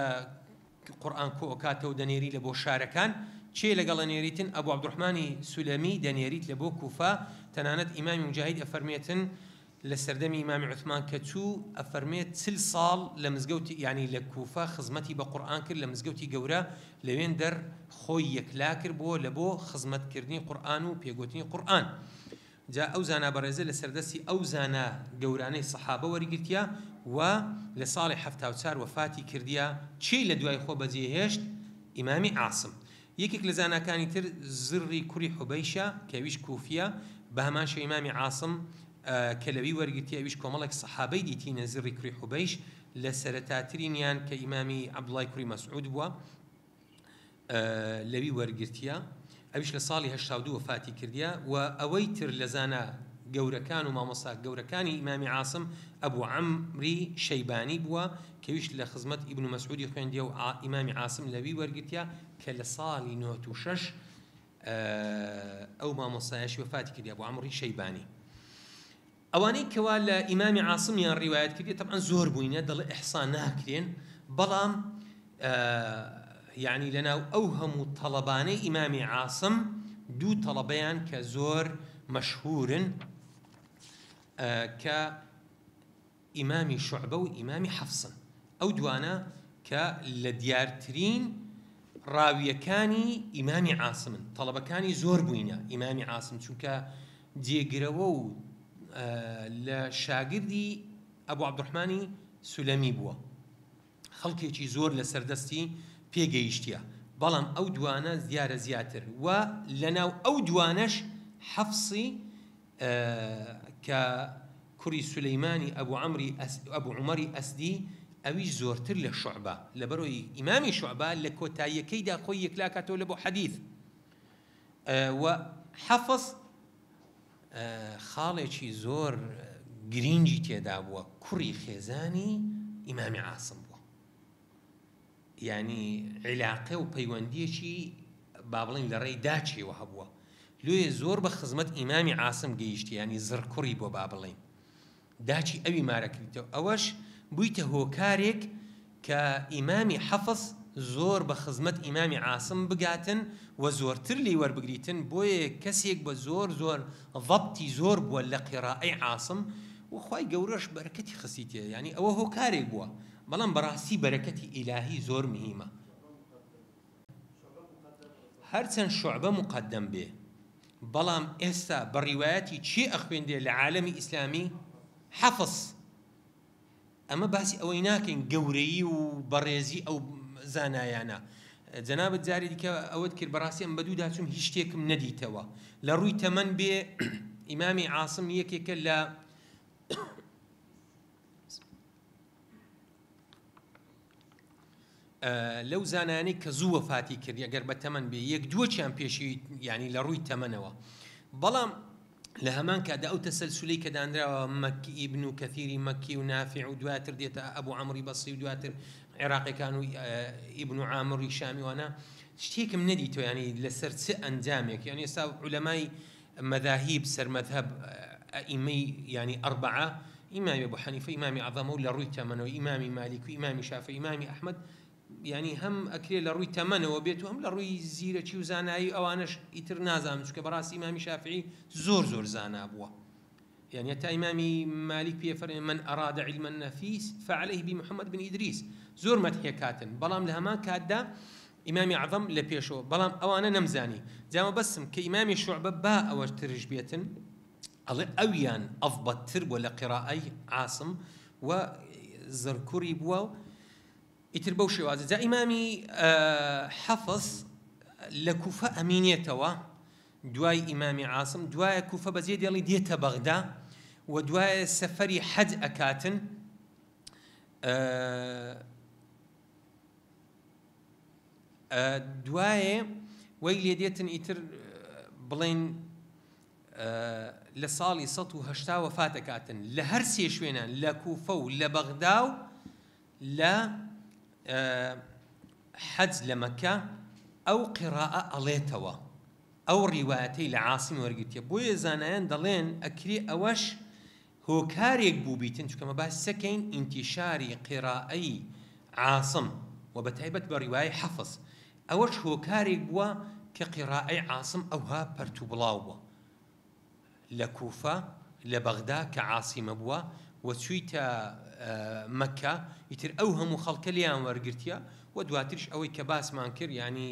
قورئان کۆ ئەکاتەوە دەنێری لە بۆ شارەکان، کێ لەگەڵ ئەنێریتن، ئەبو عەبدوڕەحمانی سولەمی دەنێریت لە بۆ کوفە، تەنانەت ئیمامی موجاهید ئەفەرمێتن لە سەردەمی ئیمامی عوثمان کە چوو ئەفەرمێت چل ساڵ لە مزگەوتی یانی لە کوفە خزمەتی بە قورئان کرد لە مزگەوتی گەورە لەوێن دەر خۆی یەکلا کرد بۆ لە بۆ خزمەت کردنی قورئان و پێگۆتنی قورئان. جا ئەو زانا بەڕێزە لەسەر دەستی ئەو زانا گەورانەی سەحابە وەریگرتیە و لە ساڵی 74 وەفاتی کردیە، کێی لە دوای خۆ بەجێ هێشت؟ ئیمامی عاسم. یەکێک لە زاناکانی تر زڕی کوڕی حوبەیشە کە ئەویش کوفیە، بە هەمان شێوە ئیمامی عاسم کە لەوی وەرگرتیە ئەویش کۆمەڵێک سەحابەی دیتینە زڕی کوڕی حوبەیش لە سەرەتاترینیان کە ئیمامی عەبدوڵای کوڕی مەسعود بووە، لەوی وەرگرتیە ئەویش لە ساڵی 82 وەفاتی کردیە و ئەوەی تر لە زانا گەورەکان و مامۆستا گەورەکانی ئیمامی عاسم ئەبو عەمری شەیبانی بووە کەویش لە خزمەت ئیبن مەسعودی خوێندیە و ئیمامی عاسم لەوی وەرگرتیە کە لە ساڵی 96 ئەو مامۆستایەشی وەفاتی کردیە ئەبو عەمری شەیبانی. ئەوانەی کەوا لە ئیمامی عاسمیان ڕیوایەت کردیە تەبعەن زۆر بووینە دەڵێ ئیحسا ناکرێن بەڵام یعنی لەناو ئەو هەموو تەڵەبانەی ئیمامی عاسم دوو تەڵەبەیان کە زۆر مەشهورن کە ئیمامی شوعبە و ئیمامی حەفسن ئەو دوانە کە لە دیارترین ڕاویەکانی ئیمامی عاسمن تەڵەبەکانی زۆر بووینە ئیمامی عاسم چونکە جێگرەوە و لە شاگردی ئەبو عەبدوڕەحمانی سولەمی بووە خەڵکێکی زۆر لەسەر دەستی پێگەیشتیە بەڵام ئەو دوانە دیارە زیاتر و لەناو ئەو دوانەش حەفسی کە کوڕی سولەیمانی ئەبو عەمری ئەبو عومەری ئەسدی ئەویش زۆرتر لە شوعبە لەبەرئەوەی ئیمامی شوعبە لە کۆتاییەکەیدا خۆی یەکلاکاتەوە لە بۆ حەدیث و حەفس خاڵێکی زۆر گرینگی تێدا بووە کوڕی خێزانی ئیمامی عاسم بووە یانی عیلاقە و پەیوەندیەکی با بڵێین لە ڕێی داچیەوە هەبووە لۆیە زۆر بە خزمەت ئیمامی عاسم گەیشتی یانی زڕکوڕی بۆ با بڵێین داچی ئەوی مارە کردیتەوە ئەوەش بوویتە هۆکارێک کە ئیمامی حەفس زۆر بە خزمەت ئیمامی عاسم بگاتن و زۆرتر لێی وەربگریتن بۆیە کەسێک بە زۆر زۆر ضبطی زۆر بووە لە قیرائەی عاسم و خوای گەورەش بەرەکەتی خستیتێ یانی ئەوە هۆکارێک بووە بەڵام بەڕاستی بەرەکەتی ئیلاهی زۆر مهیمە. هەرچەند شوعبە موقەدەم بێ بەڵام ئێستا بە ڕیوایەتی کێ ئەخوێندرێ لە عالەمی ئیسلامی؟ حەفس. ئەمە باسی ئەوەی ناکەین گەورەیی و بەڕێزی ئەو زانایانە. جەنابت جارێ دیکە ئەوەت کرد بەڕاستی ئەم بەدوودا چووم هیچ شتێکم نەدیتەوە. لە ڕووی تەمەن بێ ئیمامی عاسم یەکێکە لە لەو زانایانەی کە زوو وەفاتی کرد ئەگەر بە تەمەن بێ یەک دووەکیان پێشی یانی لە ڕووی تەمەنەوە بەڵام لە هەمان کاتدا ئەو تەسەلسولەی کە دانراوە مەکی ئیبن و کەثیری مەکی و نافع و دواتر دێتە ئەبوو عەمری بەسری و دواتر عێراقیەکان و ئیبن و عامری شامی وانە شتێکم نەدیتەوە ینی لەسەر چ ئەنجامێک یعنی ئێستا عولەمای مەذاهیب سەر مەذهب ئەئیمەی یعنی ئەربعە ئیمامی ئەبو حەنیفە ئیمامی عەزەمە و لە ڕووی تەمەنەوە ئیمامی مالیک و ئیمامی شافعی ئیمامی ئەحمەد یانی هەم ئەکرێ لە ڕووی تەمەنەوە بێت و هەم لە ڕووی زیرەکی و زانایی ئەوانەش ئیتر نازانم چونکە بەڕاستی ئیمامی شافعی زۆر زۆر زانا بووە یعنی تا ئیمامی مالیک پێ فەرمێ من ئەراد علما نفیس فعليه بمحمد بن ئیدریس زۆر مەدحیە کاتن بەڵام لە هەمان کاتدا ئیمامی عەظەم لە پێشەوە بەڵام ئەوانە نەمزانی جا مەبەستم کە ئیمامی شوعبە با ئەوە ترش بێتن ئەڵێ ئەویان ئەضبەت تر بووە لە قیرائەی عاسم و زڕکوڕی بووە و ئیتر بەو شێوازە جا ئیمامی حەفس لە کوفە ئەمینێتەوە دوای ئیمامی عاسم دوایە کوفە بەجێ دێڵی دێتە بەغدا و دوایە سەفەری حەج ئەکاتن دوایێ وەی لێ دێتن ئیتر بڵێن لە ساڵی 180 وەفات ئەکاتن لە هەر سێ شوێنان لە کوفە و لە بەغدا و لە حەج لە مەکە ئەو قیڕائە ئەڵێتەوە ئەو ڕیوایەتەی لە عاسم وەرگرتیە بۆیە زانایان دەڵێن ئەکرێ ئەوەش هۆکارێک بووبیتن چونکە مە باس چەکەین ئینتیشاری قیرائەی عاسم و بەتایبەت بە ڕیوایەی حەفس ئەوەش هۆکارێک بووە کە قیرائەی عاسم ئەوها پەرت و بڵاو بووە لە کوفە لە بەغدا کە عاسیمە بووە و چوویتە مەکە ئیتر ئەو هەموو خەڵکە لێیان وەرگرتیە و دواتریش ئەوەی کە باسمان کرد یانی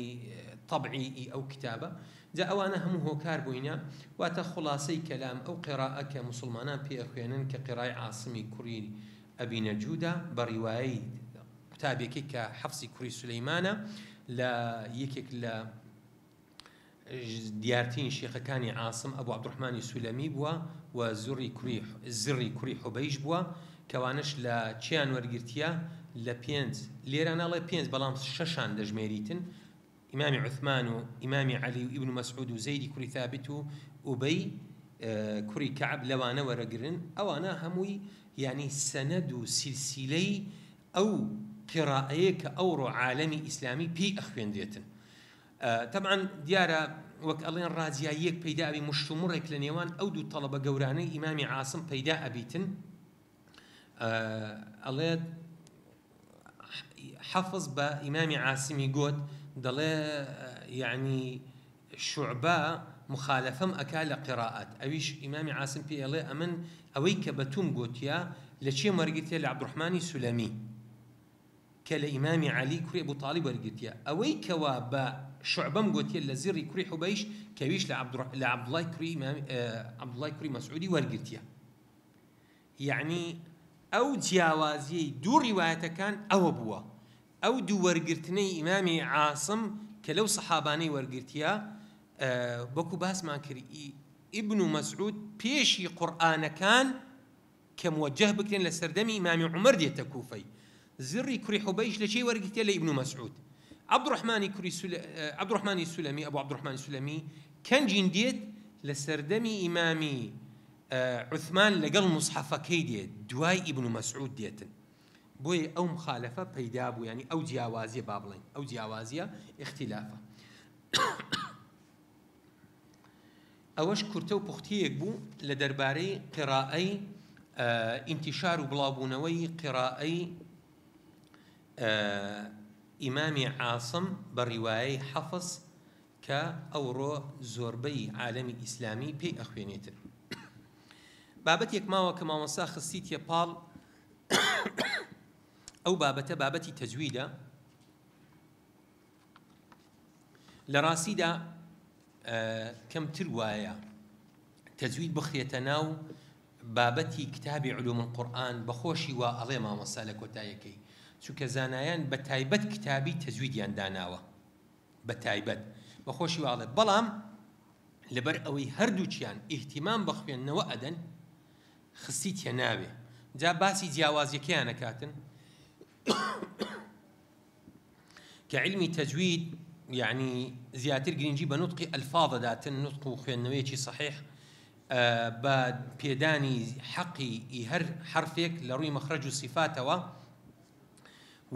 تەبعی ئی ئەو کتابە جا ئەوانە هەموو هۆکار بووینە واتە خوڵاسەی کەلام ئەو قیرائە کە موسڵمانان پێ ئەخوێنن کە قیرای عاسمی کوڕی ئەبی نەجودە بە ڕیوایەی قوتابیەکەی کە حەفسی کوڕی سولەیمانە لە یەکێک لە دیارترین شێخەکانی عاسم ئەبو عەبدوڕەحمانی سولەمی بووە و زڕی کوڕی زڕی کوڕی حوبەیش بووە کەوانەش لە چیان وەرگرتیە لە پێنج لێرە ناڵێ پێنج بەڵام شەشان دەژمێریتن ئیمامی عوثمان و ئیمامی عەلی و ئیبن مەسعود و زەیدی کوڕی ثابت و ئوبەی کوڕی کەعب لەوانە وەرەگرن ئەوانە هەمووی یعنی سەنەد و سلسیلەی ئەو قیڕائەیە کە ئەوڕۆ عالەمی ئیسلامی پێی ئەخوێنرێتن تەبعەن دیارە وەک ئەڵێن ڕاجیاییەک پەیدا ئەبی مشتومڕێک لە نێوان ئەو دوو تەڵەبە گەورانەی ئیمامی عاسم پەیدا ئەبیتن ئەڵێت حەفز بە ئیمامی عاسمی گوت دەڵێ یعنی شعبە مخالفەم ئەکا لە قراءەت ئەویش ئیمامی عاسم پێ ئەڵێ ئەمن ئەوەی کە بە توم گوتیە لە چێم وەرگرتیە لە عەبدوڕەحمانی سولەمی کە لە ئیمامی عەلی کوڕی ئەبو تاڵیب وەرگرتیە، ئەوەی کەوا بە شوعبەم گۆتیە لە زڕی کوڕی حوبەیش کەویش لە لە عەبدوڵای کوڕی ئیمامی عەبدوڵای کوڕی مەسعودی وەرگرتیە. یەعنی ئەو جیاوازیەی دوو ڕیوایەتەکان ئەوە بووە ئەو دوو وەرگرتنەی ئیمامی عاسم کە لەو سەحابانەی وەرگرتیە وەکو باسمان کرد ئیبن مەسعود پێشی قورئانەکان کە موەجەه بکرێن لە سەردەمی ئیمامی عومەر دێتە کوفەی زڕی کوڕی حوبەیش لە کێی وەرگرتیە لە ئیبن مەسعود عەبدوڕەحمانی کوڕی سول عەبدوڕەحمانی سولەمی ئەبو عەبدوڕەحمانی سولەمی کەنجین دێت لە سەردەمی ئیمامی عوثمان لەگەڵ موسحەفەکەی دێت دوای ئیبن مەسعود دێتن بۆیە ئەو مخالەفە پەیدا بوو یانی ئەو جیاوازیە با بڵێین ئەو جیاوازیە ئیختیلافە ئەوەش کورتە و پوختەیەک بوو لە دەربارەی قیڕائەی ئینتیشار و بڵاوبوونەوەی قیڕائەی ئیمامی عاسم بە ڕیوایەی حەفس کە ئەوڕۆ زۆربەی عالەمی ئیسلامی پێی ئەخوێنێتن. بابەتێک ماوە کە مامۆستا خستیتیە پاڵ ئەو بابەتە بابەتی تەجویدە لە ڕاستیدا کەمتر وایە تەجوید بخرێتە ناو بابەتی کتابی علوم القورئان بەخۆشی وا ئەڵێ مامۆستا لە کۆتایەکەی چونکە زانایان بە تایبەت کتابی تەجویدیان داناوە بە تایبەت بەخۆشی وا ئەڵێ بەڵام لەبەر ئەوەی هەردووکیان ئیهتیمام بە خوێندنەوە ئەدەن خستیتیە ناوێ جا باسی جیاوازیەکەیان ئەکاتن. کە عیلمی تەجوید یەعنی زیاتر گرنگی بە نوتقی ئەلفاظ ئەداتن، نوتق و خوێندنەوەیەکی سەحیح بە پێدانی حەقی ی هەر حەرفێک لە ڕووی مەخرەج و سیفاتەوە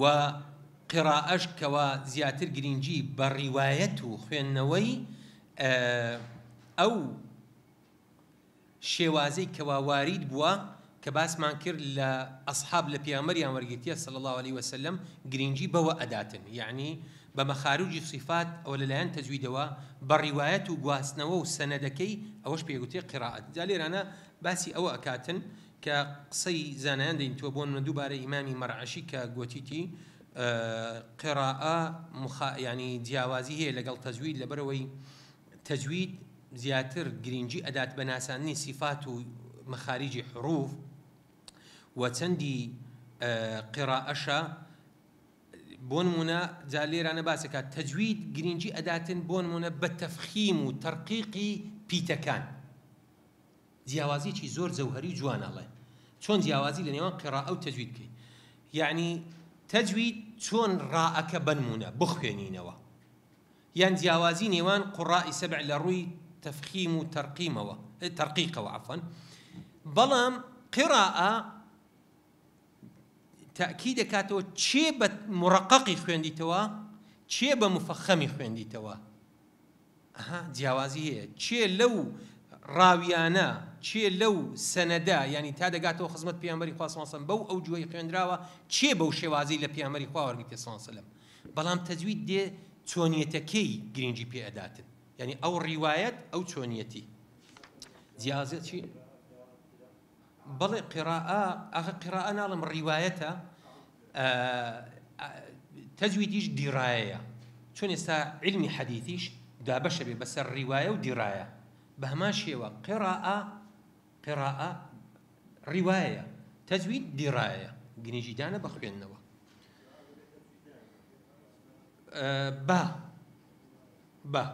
و قیرائەش کەوا زیاتر گرنگی بە ڕیوایەت و خوێندنەوەی ئەو شێوازەی کەوا وارید بووە کە باسمان کرد لە ئەسحاب لە پێغەمبەریان وەرگرتیە صلی اللە علیە وسلم گرینگی بەوە ئەداتن یەعنی بە مەخارجی صیفات ئەوە لەلایەن تەجویدەوە بە ڕیوایەت و گواستنەوە و سەنەدەکەی ئەوەش پێی ئەگوترێ قیرائەت جا لێرانە باسی ئەوە ئەکاتن کە قسەی زانایان دەینتوە بۆ نمونە دووبارە ئیمامی مەرعەشی کە گۆتیتی قیرائە مخا یانی جیاوازی هەیە لەگەڵ تەجوید لەبەرئەوەی تەجوید زیاتر گرینگی ئەدات بە ناساندنی سیفات و مەخاریجی حروف و چەندی قیرائەشە بۆ نمونە جا لێرانە باسەکە تەجوید گرینگی ئەداتن بۆ نمونە بە تەفخیم و تەرقیقی پیتەکان جیاوازیەکی زۆر جەوهەری و جوان ئەڵێ چۆن جیاوازی لە نێوان قیرائە و تەجوید بکەی یعنی تەجوید چۆن ڕائەکە بنمونە بخوێنینەوە یان جیاوازی نێوان قوڕاء سبع لە ڕووی تەفخیم و تەرقیمەوە تەرقیقەوە عەفوەن بەڵام قراءە تەئکید دەکاتەوە کێ بە مڕەقەقی خوێندیتەوە کێ بە مفەخەمی خوێندیتەوە ئەها جیاوازی هەیە کێ لەو ڕاویانە کێ لەو سەنەدە یعنی تا دەگاتەوە خزمەت پێغەمبەری خوا صلی اللە علیه و سلم بەو ئەو جوەی خوێندراوە کێ بەو شێوازەی لە پێغەمبەری خوا وەرگرتیە صلی اللە علیه و سلم بەڵام تەجوید دێ چۆنیەتەکەی گرنگی پێ ئەداتن یعنی ئەو ڕیوایەت ئەو چۆنیەتی جیازە چی بەڵێ قراءە ئاخە قراءە ناڵم ڕیوایەتە تەجویدیش دیرایەیە چۆن ئێستا علمی حەدیثیش دابەشە بێ بەسەر ڕیوایە و دیرایە بە هەمان شێوە قراءە قراءە ڕیوایەیە تەجوید دیرایەیە گرنگیدانە بە خوێندنەوە با با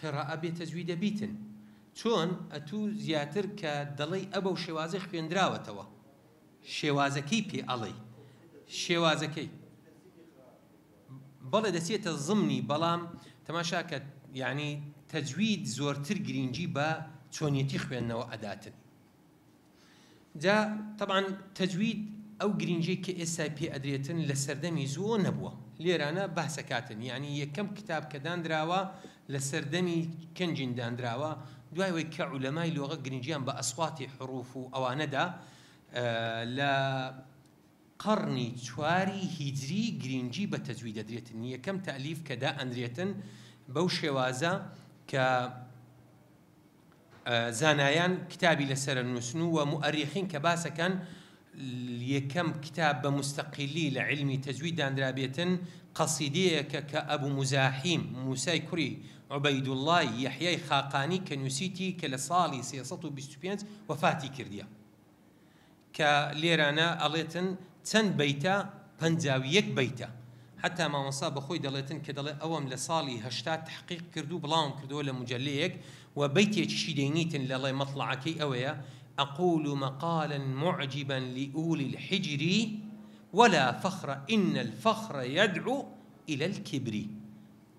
قراءە بێ تەجویدە بیتن چۆن ئەتوو زیاتر کە دەڵێی ئەبەو شێوازەی خوێندراوەتەوە شێوازەکەی پێ ئەڵێی شێوازەکەی بەڵێ دەچێتە زمنی بەڵام تەماشاکە یعنی تەجوید زۆرتر گرنگی بە چۆنیەتی خوێندنەوە ئەداتن جا تەبعەن تەجوید ئەو گرینگیەی کە ئێستای پێ ئەدرێتن لە سەردەمی زووە نەبووە لێرانە باسەکاتن یانی یەکەم کتاب کە داندراوە لە سەردەمی کەنجین داندراوە دوای وەی کە عولەمای لۆغە گرنگیان بە ئەسواتی حروف و ئەوانەدا لە قەڕنی چواری هیجری گرینگی بە تەجوید دەدرێتن یەکەم تەئلیف کە دائەنرێتن بەو شێوازە کە زانایان کتابی لەسەرە نووسن و موئەریخین کە باسەکەن یەکەم کتاب بە موستەقیلی لە عیلمی تەجوید دانرابێتن قەسیدەیەکە کە ئەبو موزاحیم موسای کوڕی عوبەیدوڵڵای یەحیای خاقانی کە نووسیتی کە لە ساڵی 325 وەفاتی کردیە. کە لێرانە ئەڵێتن چەند بەیتە 51 بەیتە حەتا مامۆستا بەخۆی دەڵێتن کە دەڵێ ئەوەم لە ساڵی 80 تەحقیق کرد و بڵاوم کردەوە لە مجەلەیەک و بەیتێکیشی دەینیتن لەڵێ مەطلعەکەی ئەوەیە أقول مقالا معجبا لأولي الحجر ولا فخر إن الفخر يدعو إلى الكبر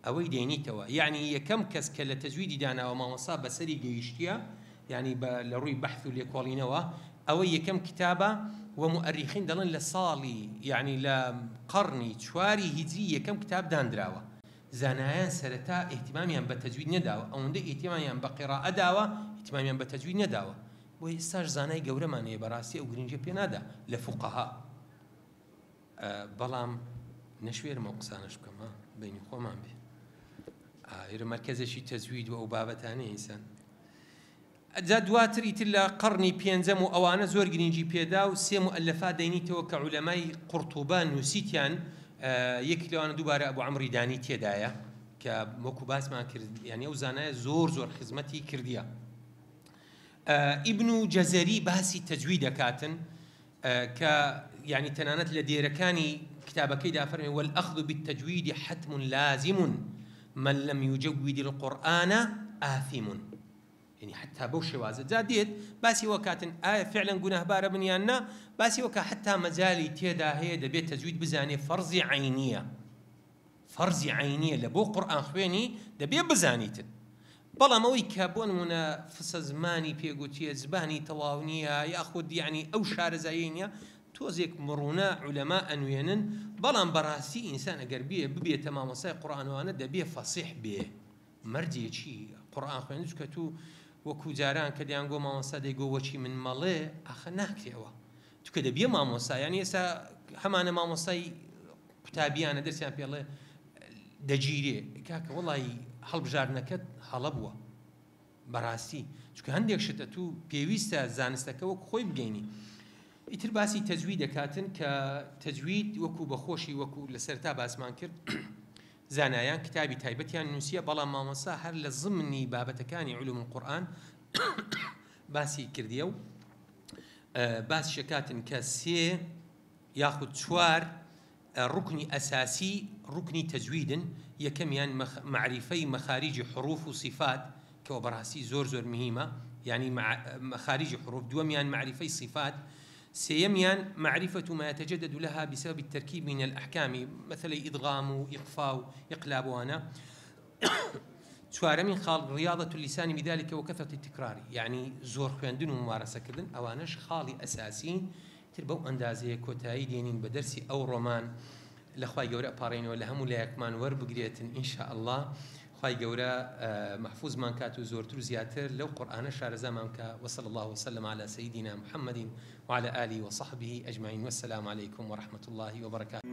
ئەوەی دێنیتەوە یەعنی یەکەم کەس کە لە تەجویدی داناوە مامۆستا بەسەری گەیشتیە یەعنی بە لە ڕووی بەحث و لێکۆڵینەوە ئەوە یەکەم کتابە و موئەریخین دەڵێن لە ساڵی یەعنی لە قەڕنی چواری هیجری یەکەم کتاب داندراوە زانایان سەرەتا ئیهتیمامیان بە تەجوید نەداوە ئەوەندە ئیهتیمامیان بە قیڕائە داوە ئیهتیمامیان بە تەجوید نەداوە بۆیە ئێستاش زانای گەورەمان هەیە بەڕاستی ئەو گرنگیە پێ نادا لە فوقەها بەڵام نەشوێرم ئەو قسانەش بکەم ها بینی خۆمان بێ ئێرە مەرکەزێکی تەزوید و ئەو بابەتانەیە ئینسان جا دواتر ئیتر لە قەڕنی پێنجەم و ئەوانە زۆر گرنگی پێدا و سێ موئەلەفات دەینیتەوە کە عولەمای قورتوبە نووسیتیان یەکی لەوانە دووبارە ئەبو عەمری دانی تێدایە کە وەکو باسمان کرد یعنی ئەو زانایە زۆر زۆر خزمەتی کردیە ئیبن و جەزەری باسی تەجوید دەکاتن کە یانی تەنانەت لە دێرەکانی کتابەکەیدا فەرمی والأخذ بالتجوید حتم لازم من لم يجود القرآن آثم یعنی حتا بەو شێوازە جا دێت باسی وە کاتن ئایا فعلا گوناهبارە بن یان نا باسی وەکە حتا مەجالی تێدا هەیە دەبێت تەجوید بزانێ فەرزی عەینیە. فەرزی عەینیە لە بۆ قورئان خوێنی دەبێ بزانیتن بەڵام ئەوەی کە بۆ نمونە فسە زمانی پێ گوتیە زبانی تەواو نییە یاخود یعنی ئەو شارەزایەی نییە تۆزێک مڕونە عولەما ئەنوێنن بەڵام بەڕاستی ئینسان ئەگەر بێ ببێتە مامۆستای قورئانوانە دەبێ فەسیح بێ مەرجێکی قورئان خوێندن چونکە تو وەکو جاران کە دەیانگۆ مامۆستا دەیگۆ وەکی من مەڵێ ئاخە ناکرێ ئەوە چونکە دەبیە مامۆستا یعنی ئێستا هەمانە مامۆستای قوتابیانە دەرسیان پێڵێ دەگیرێ کاکە وەڵی هەڵبژاردنەکەت هەڵە بووە بەڕاستی چونکە هەندێک شت ئەتوو پێویستە زانستەکە وەک خۆی بگەینی ئیتر باسی تەجوید دەکاتن کە تەجوید وەکو بەخۆشی وەکو لە سەرتا باسمان کرد زانایان کتابی تایبەتیان نووسیە بەڵام مامۆستا هەر لە زمنی بابەتەکانی علوم القرآن باسی کردیە و باس شکاتن کە سێ یاخود چوار ڕوکنی ئەساسی ڕوکنی تەجویدن، یەکەمیان مەعریفەی مەخاریجی حڕوف و سیفات کەوە بەڕاستی زۆر زۆر مهیمە یانی مەخاریجی حڕوف، دووەمیان مەعریفەی سیفات، سێیەمیان معرفة ما يتجدد لها بسبب التركيب من الأحكام مثل إدغام و إقفاء و إقلاب وأنا چوارەمین خاڵ ریاضة اللسان بذلك وكثرة التكرار یعنی زۆر خوێندن و ممارەسەکردن ئەوانەش خاڵی ئەساسین تر بەو ئەندازەیە کۆتایی دێنین بە دەرسی ئەوڕۆمان لە خوای گەورە ئەپاڕێینەوە لە هەموو لایەکمان وەربگرێتن ان شاء اللە خوای گەورە مەحفوزمان کات و زۆرتر و زیاتر لەو قورئانە شارەزامان بکا وصلی اللە وسلم علی سیدنا محمد وعلی آله وصحبه اجمعین والسلام علیکم ورحمة اللە وبرکاته.